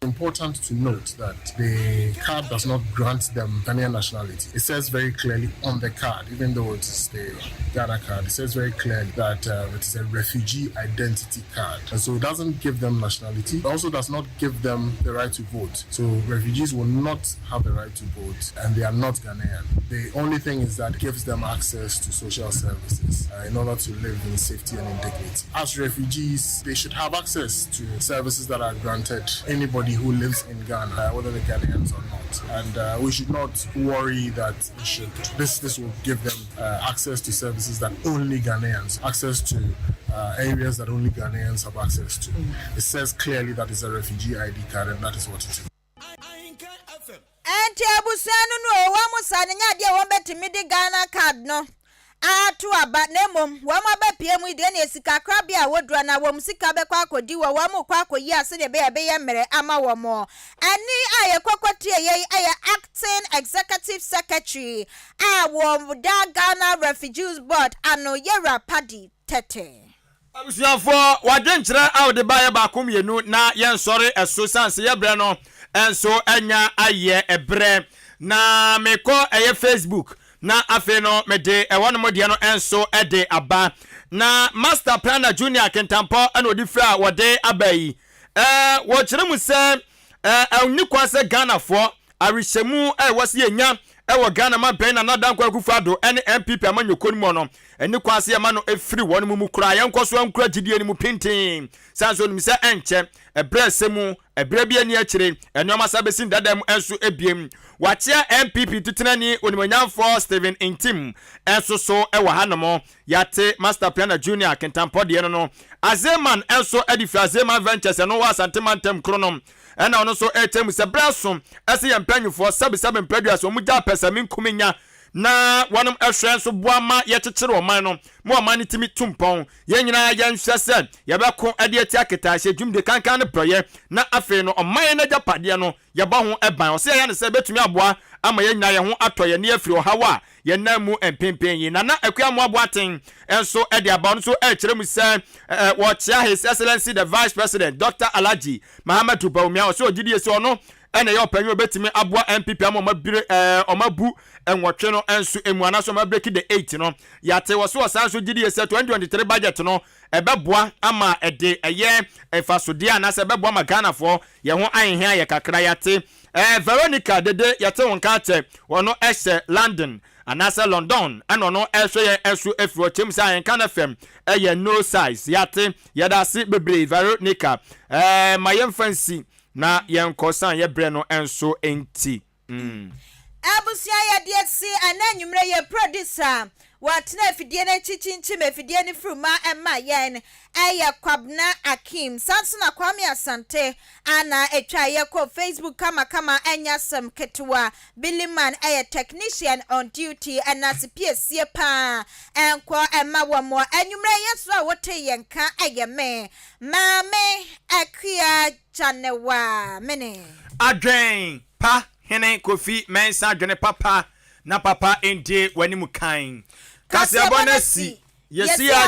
Important to note that the card does not grant them Ghanaian nationality. It says very clearly on the card, even though it is the Ghana card, it says very clearly that uh, it is a refugee identity card. And so it doesn't give them nationality. It also does not give them the right to vote. So refugees will not have the right to vote and they are not Ghanaian. The only thing is that it gives them access to social services uh, in order to live in safety and in dignity. As refugees, they should have access to services that are granted anybody who lives in Ghana, uh, whether they're Ghanaians or not. And uh, we should not worry that should this this will give them uh, access to services that only Ghanaians, access to uh, areas that only Ghanaians have access to. Mm. It says clearly that it's a refugee ID card, and that is what it is. Ɛnti abusua no no o, wɔn saa no nyɛ adeɛ a wɔn bɛtumi de Ghana card no ato aba na mmom wɔn abɛpue mu yi deɛ neɛ sika korabea a wɔduru anaa wɔn sika bɛkɔ akɔdi wɔ wɔn rekɔ akɔyi a sɛdeɛ ɛbɛyɛ a ɛbɛyɛ mmerɛ ama wɔn. Ɛnne a yɛkɔkɔ tie yei yɛ Acting Executive Secretary a wɔda Ghana Refugees Board ano Yewura Paddy Tetteh. Abusuafoɔ, w'adwenkyerɛ a wode baeɛ baako mmienu na yɛnsɔre ɛso sane sɛ yɛbrɛ no nso anya ayɛ ɛberɛ. Na mekɔ ɛyɛ Facebook na afei no mede ɛhɔnom deɛ no nso de aba. Na Master Planner Junior Kintampɔ na ɔde firi a wɔde aba yi. Ɛɛ wɔkyerɛ mu sɛ ɛɛ ɛnni kwan sɛ Ghanafoɔ awehyɛmu a ɛwɔ sɛ yɛnya wɔ Ghana ma bɛn Nana Dankwa Akufo-Addo ne NPP amanyɔkuo no mu no, ɛnni kwan sɛ yɛma no firi wɔn mu koraa. Yɛnkɔ so nkura gyidie no mu pintinn. Sane sɛ ɔnim sɛ ɛnkyɛ, ɛberɛ a ɛsɛ mu, ɛberɛ bi ani akyire, nnoɔma san bɛsi ne dada mu nso bio. Wakyea NPP titenani Onimuonyamfoɔ Stephen Ntim nso so wɔ hanom. Yɛate Master Planner Junior Kintampɔ deɛ no no. Azeman nso de firi Azeman Ventures, ɛno wɔ Asante Mantam koro no. Ɛna ɔno nso ɛrekyerɛ mu sɛ berɛ aso sɛ yɛn mpanyinfoɔ sɛbesɛbe mprɛdua sɛ wɔn gyaa pɛsɛmenkominya na wɔnom hwɛ nso boa ma yɛkyekyere ɔman no ma ɔman no tumi tu mpɔn. Yɛn nyinaa yɛnhwɛ sɛ yɛbɛko de atia ketaahyɛ dwumdie kankan ne porɔeɛ na afei no ɔman no agyapadeɛ no yɛbɔ ho ban. Ɔsɛ yɛyɛ no sɛ ɛbɛtumi aboa ama yɛn nyinaa yɛn ho atɔ yɛn ne afiri ɔhaw a yɛnam mu mpenpen yi. Nana Akua Amoah Boateng nso de aba, ɔno nso rekyerɛ mu sɛ wɔkyea His Excellency the Vice President Doctor Alhaji Mahamadou Bawumia, ɔsɛ ɔgye die sɛ ɔno na ɛyɛ ɔpanyin a ɔbɛtumi aboa NPP ama ɔma bire ɔma bu nwɔtwe no nso emu anaasɛ ɔma break the eight no. Yɛate wɔ so ɔsan nso gye die sɛ 2023 budget no ɛbɛboa ama ɛde ɛyɛ mfasodeɛ anaasɛ ɛbɛboa ma Ghanafoɔ yɛn ho ahenhia yɛ kakra. Yɛate Eh Veronica dede yɛte wo nka akyɛ ɔno hyɛ London anaasɛ London ɛna ɔno ɛhwɛ yɛn ɛso ɛfiri hɔ kyɛm sɛ ahenka no fam ɛyɛ no size yɛate yɛdase bebree Veronica eh ma yɛmfa nsi na yɛnkɔ san yɛ brɛ no nso nti mm. Abusua yɛde asi ɛnɛ anwummerɛ yɛ producer Wɔtena afidie no akyi kyinkyim afidie no firi ma ɛma yɛn ɛyɛ Kwabena Akim. Saa nso na Kwame Asante a na ɛtwa yɛ kɔ Facebook kamakama ɛnyɛ asɛm ketewa. Billy Man ɛyɛ technician on duty ɛna asipiesie paa ɛnkɔ ɛma wɔn. Anwummerɛ yɛ so a wote yɛn nka ɛyɛ me Maame Akua Gyanewa mene. Adwen pa hene Kofi Mensah adwene papa Na papa ndie w'anim kan. Kaseɛbɔ no asi, yɛsi a.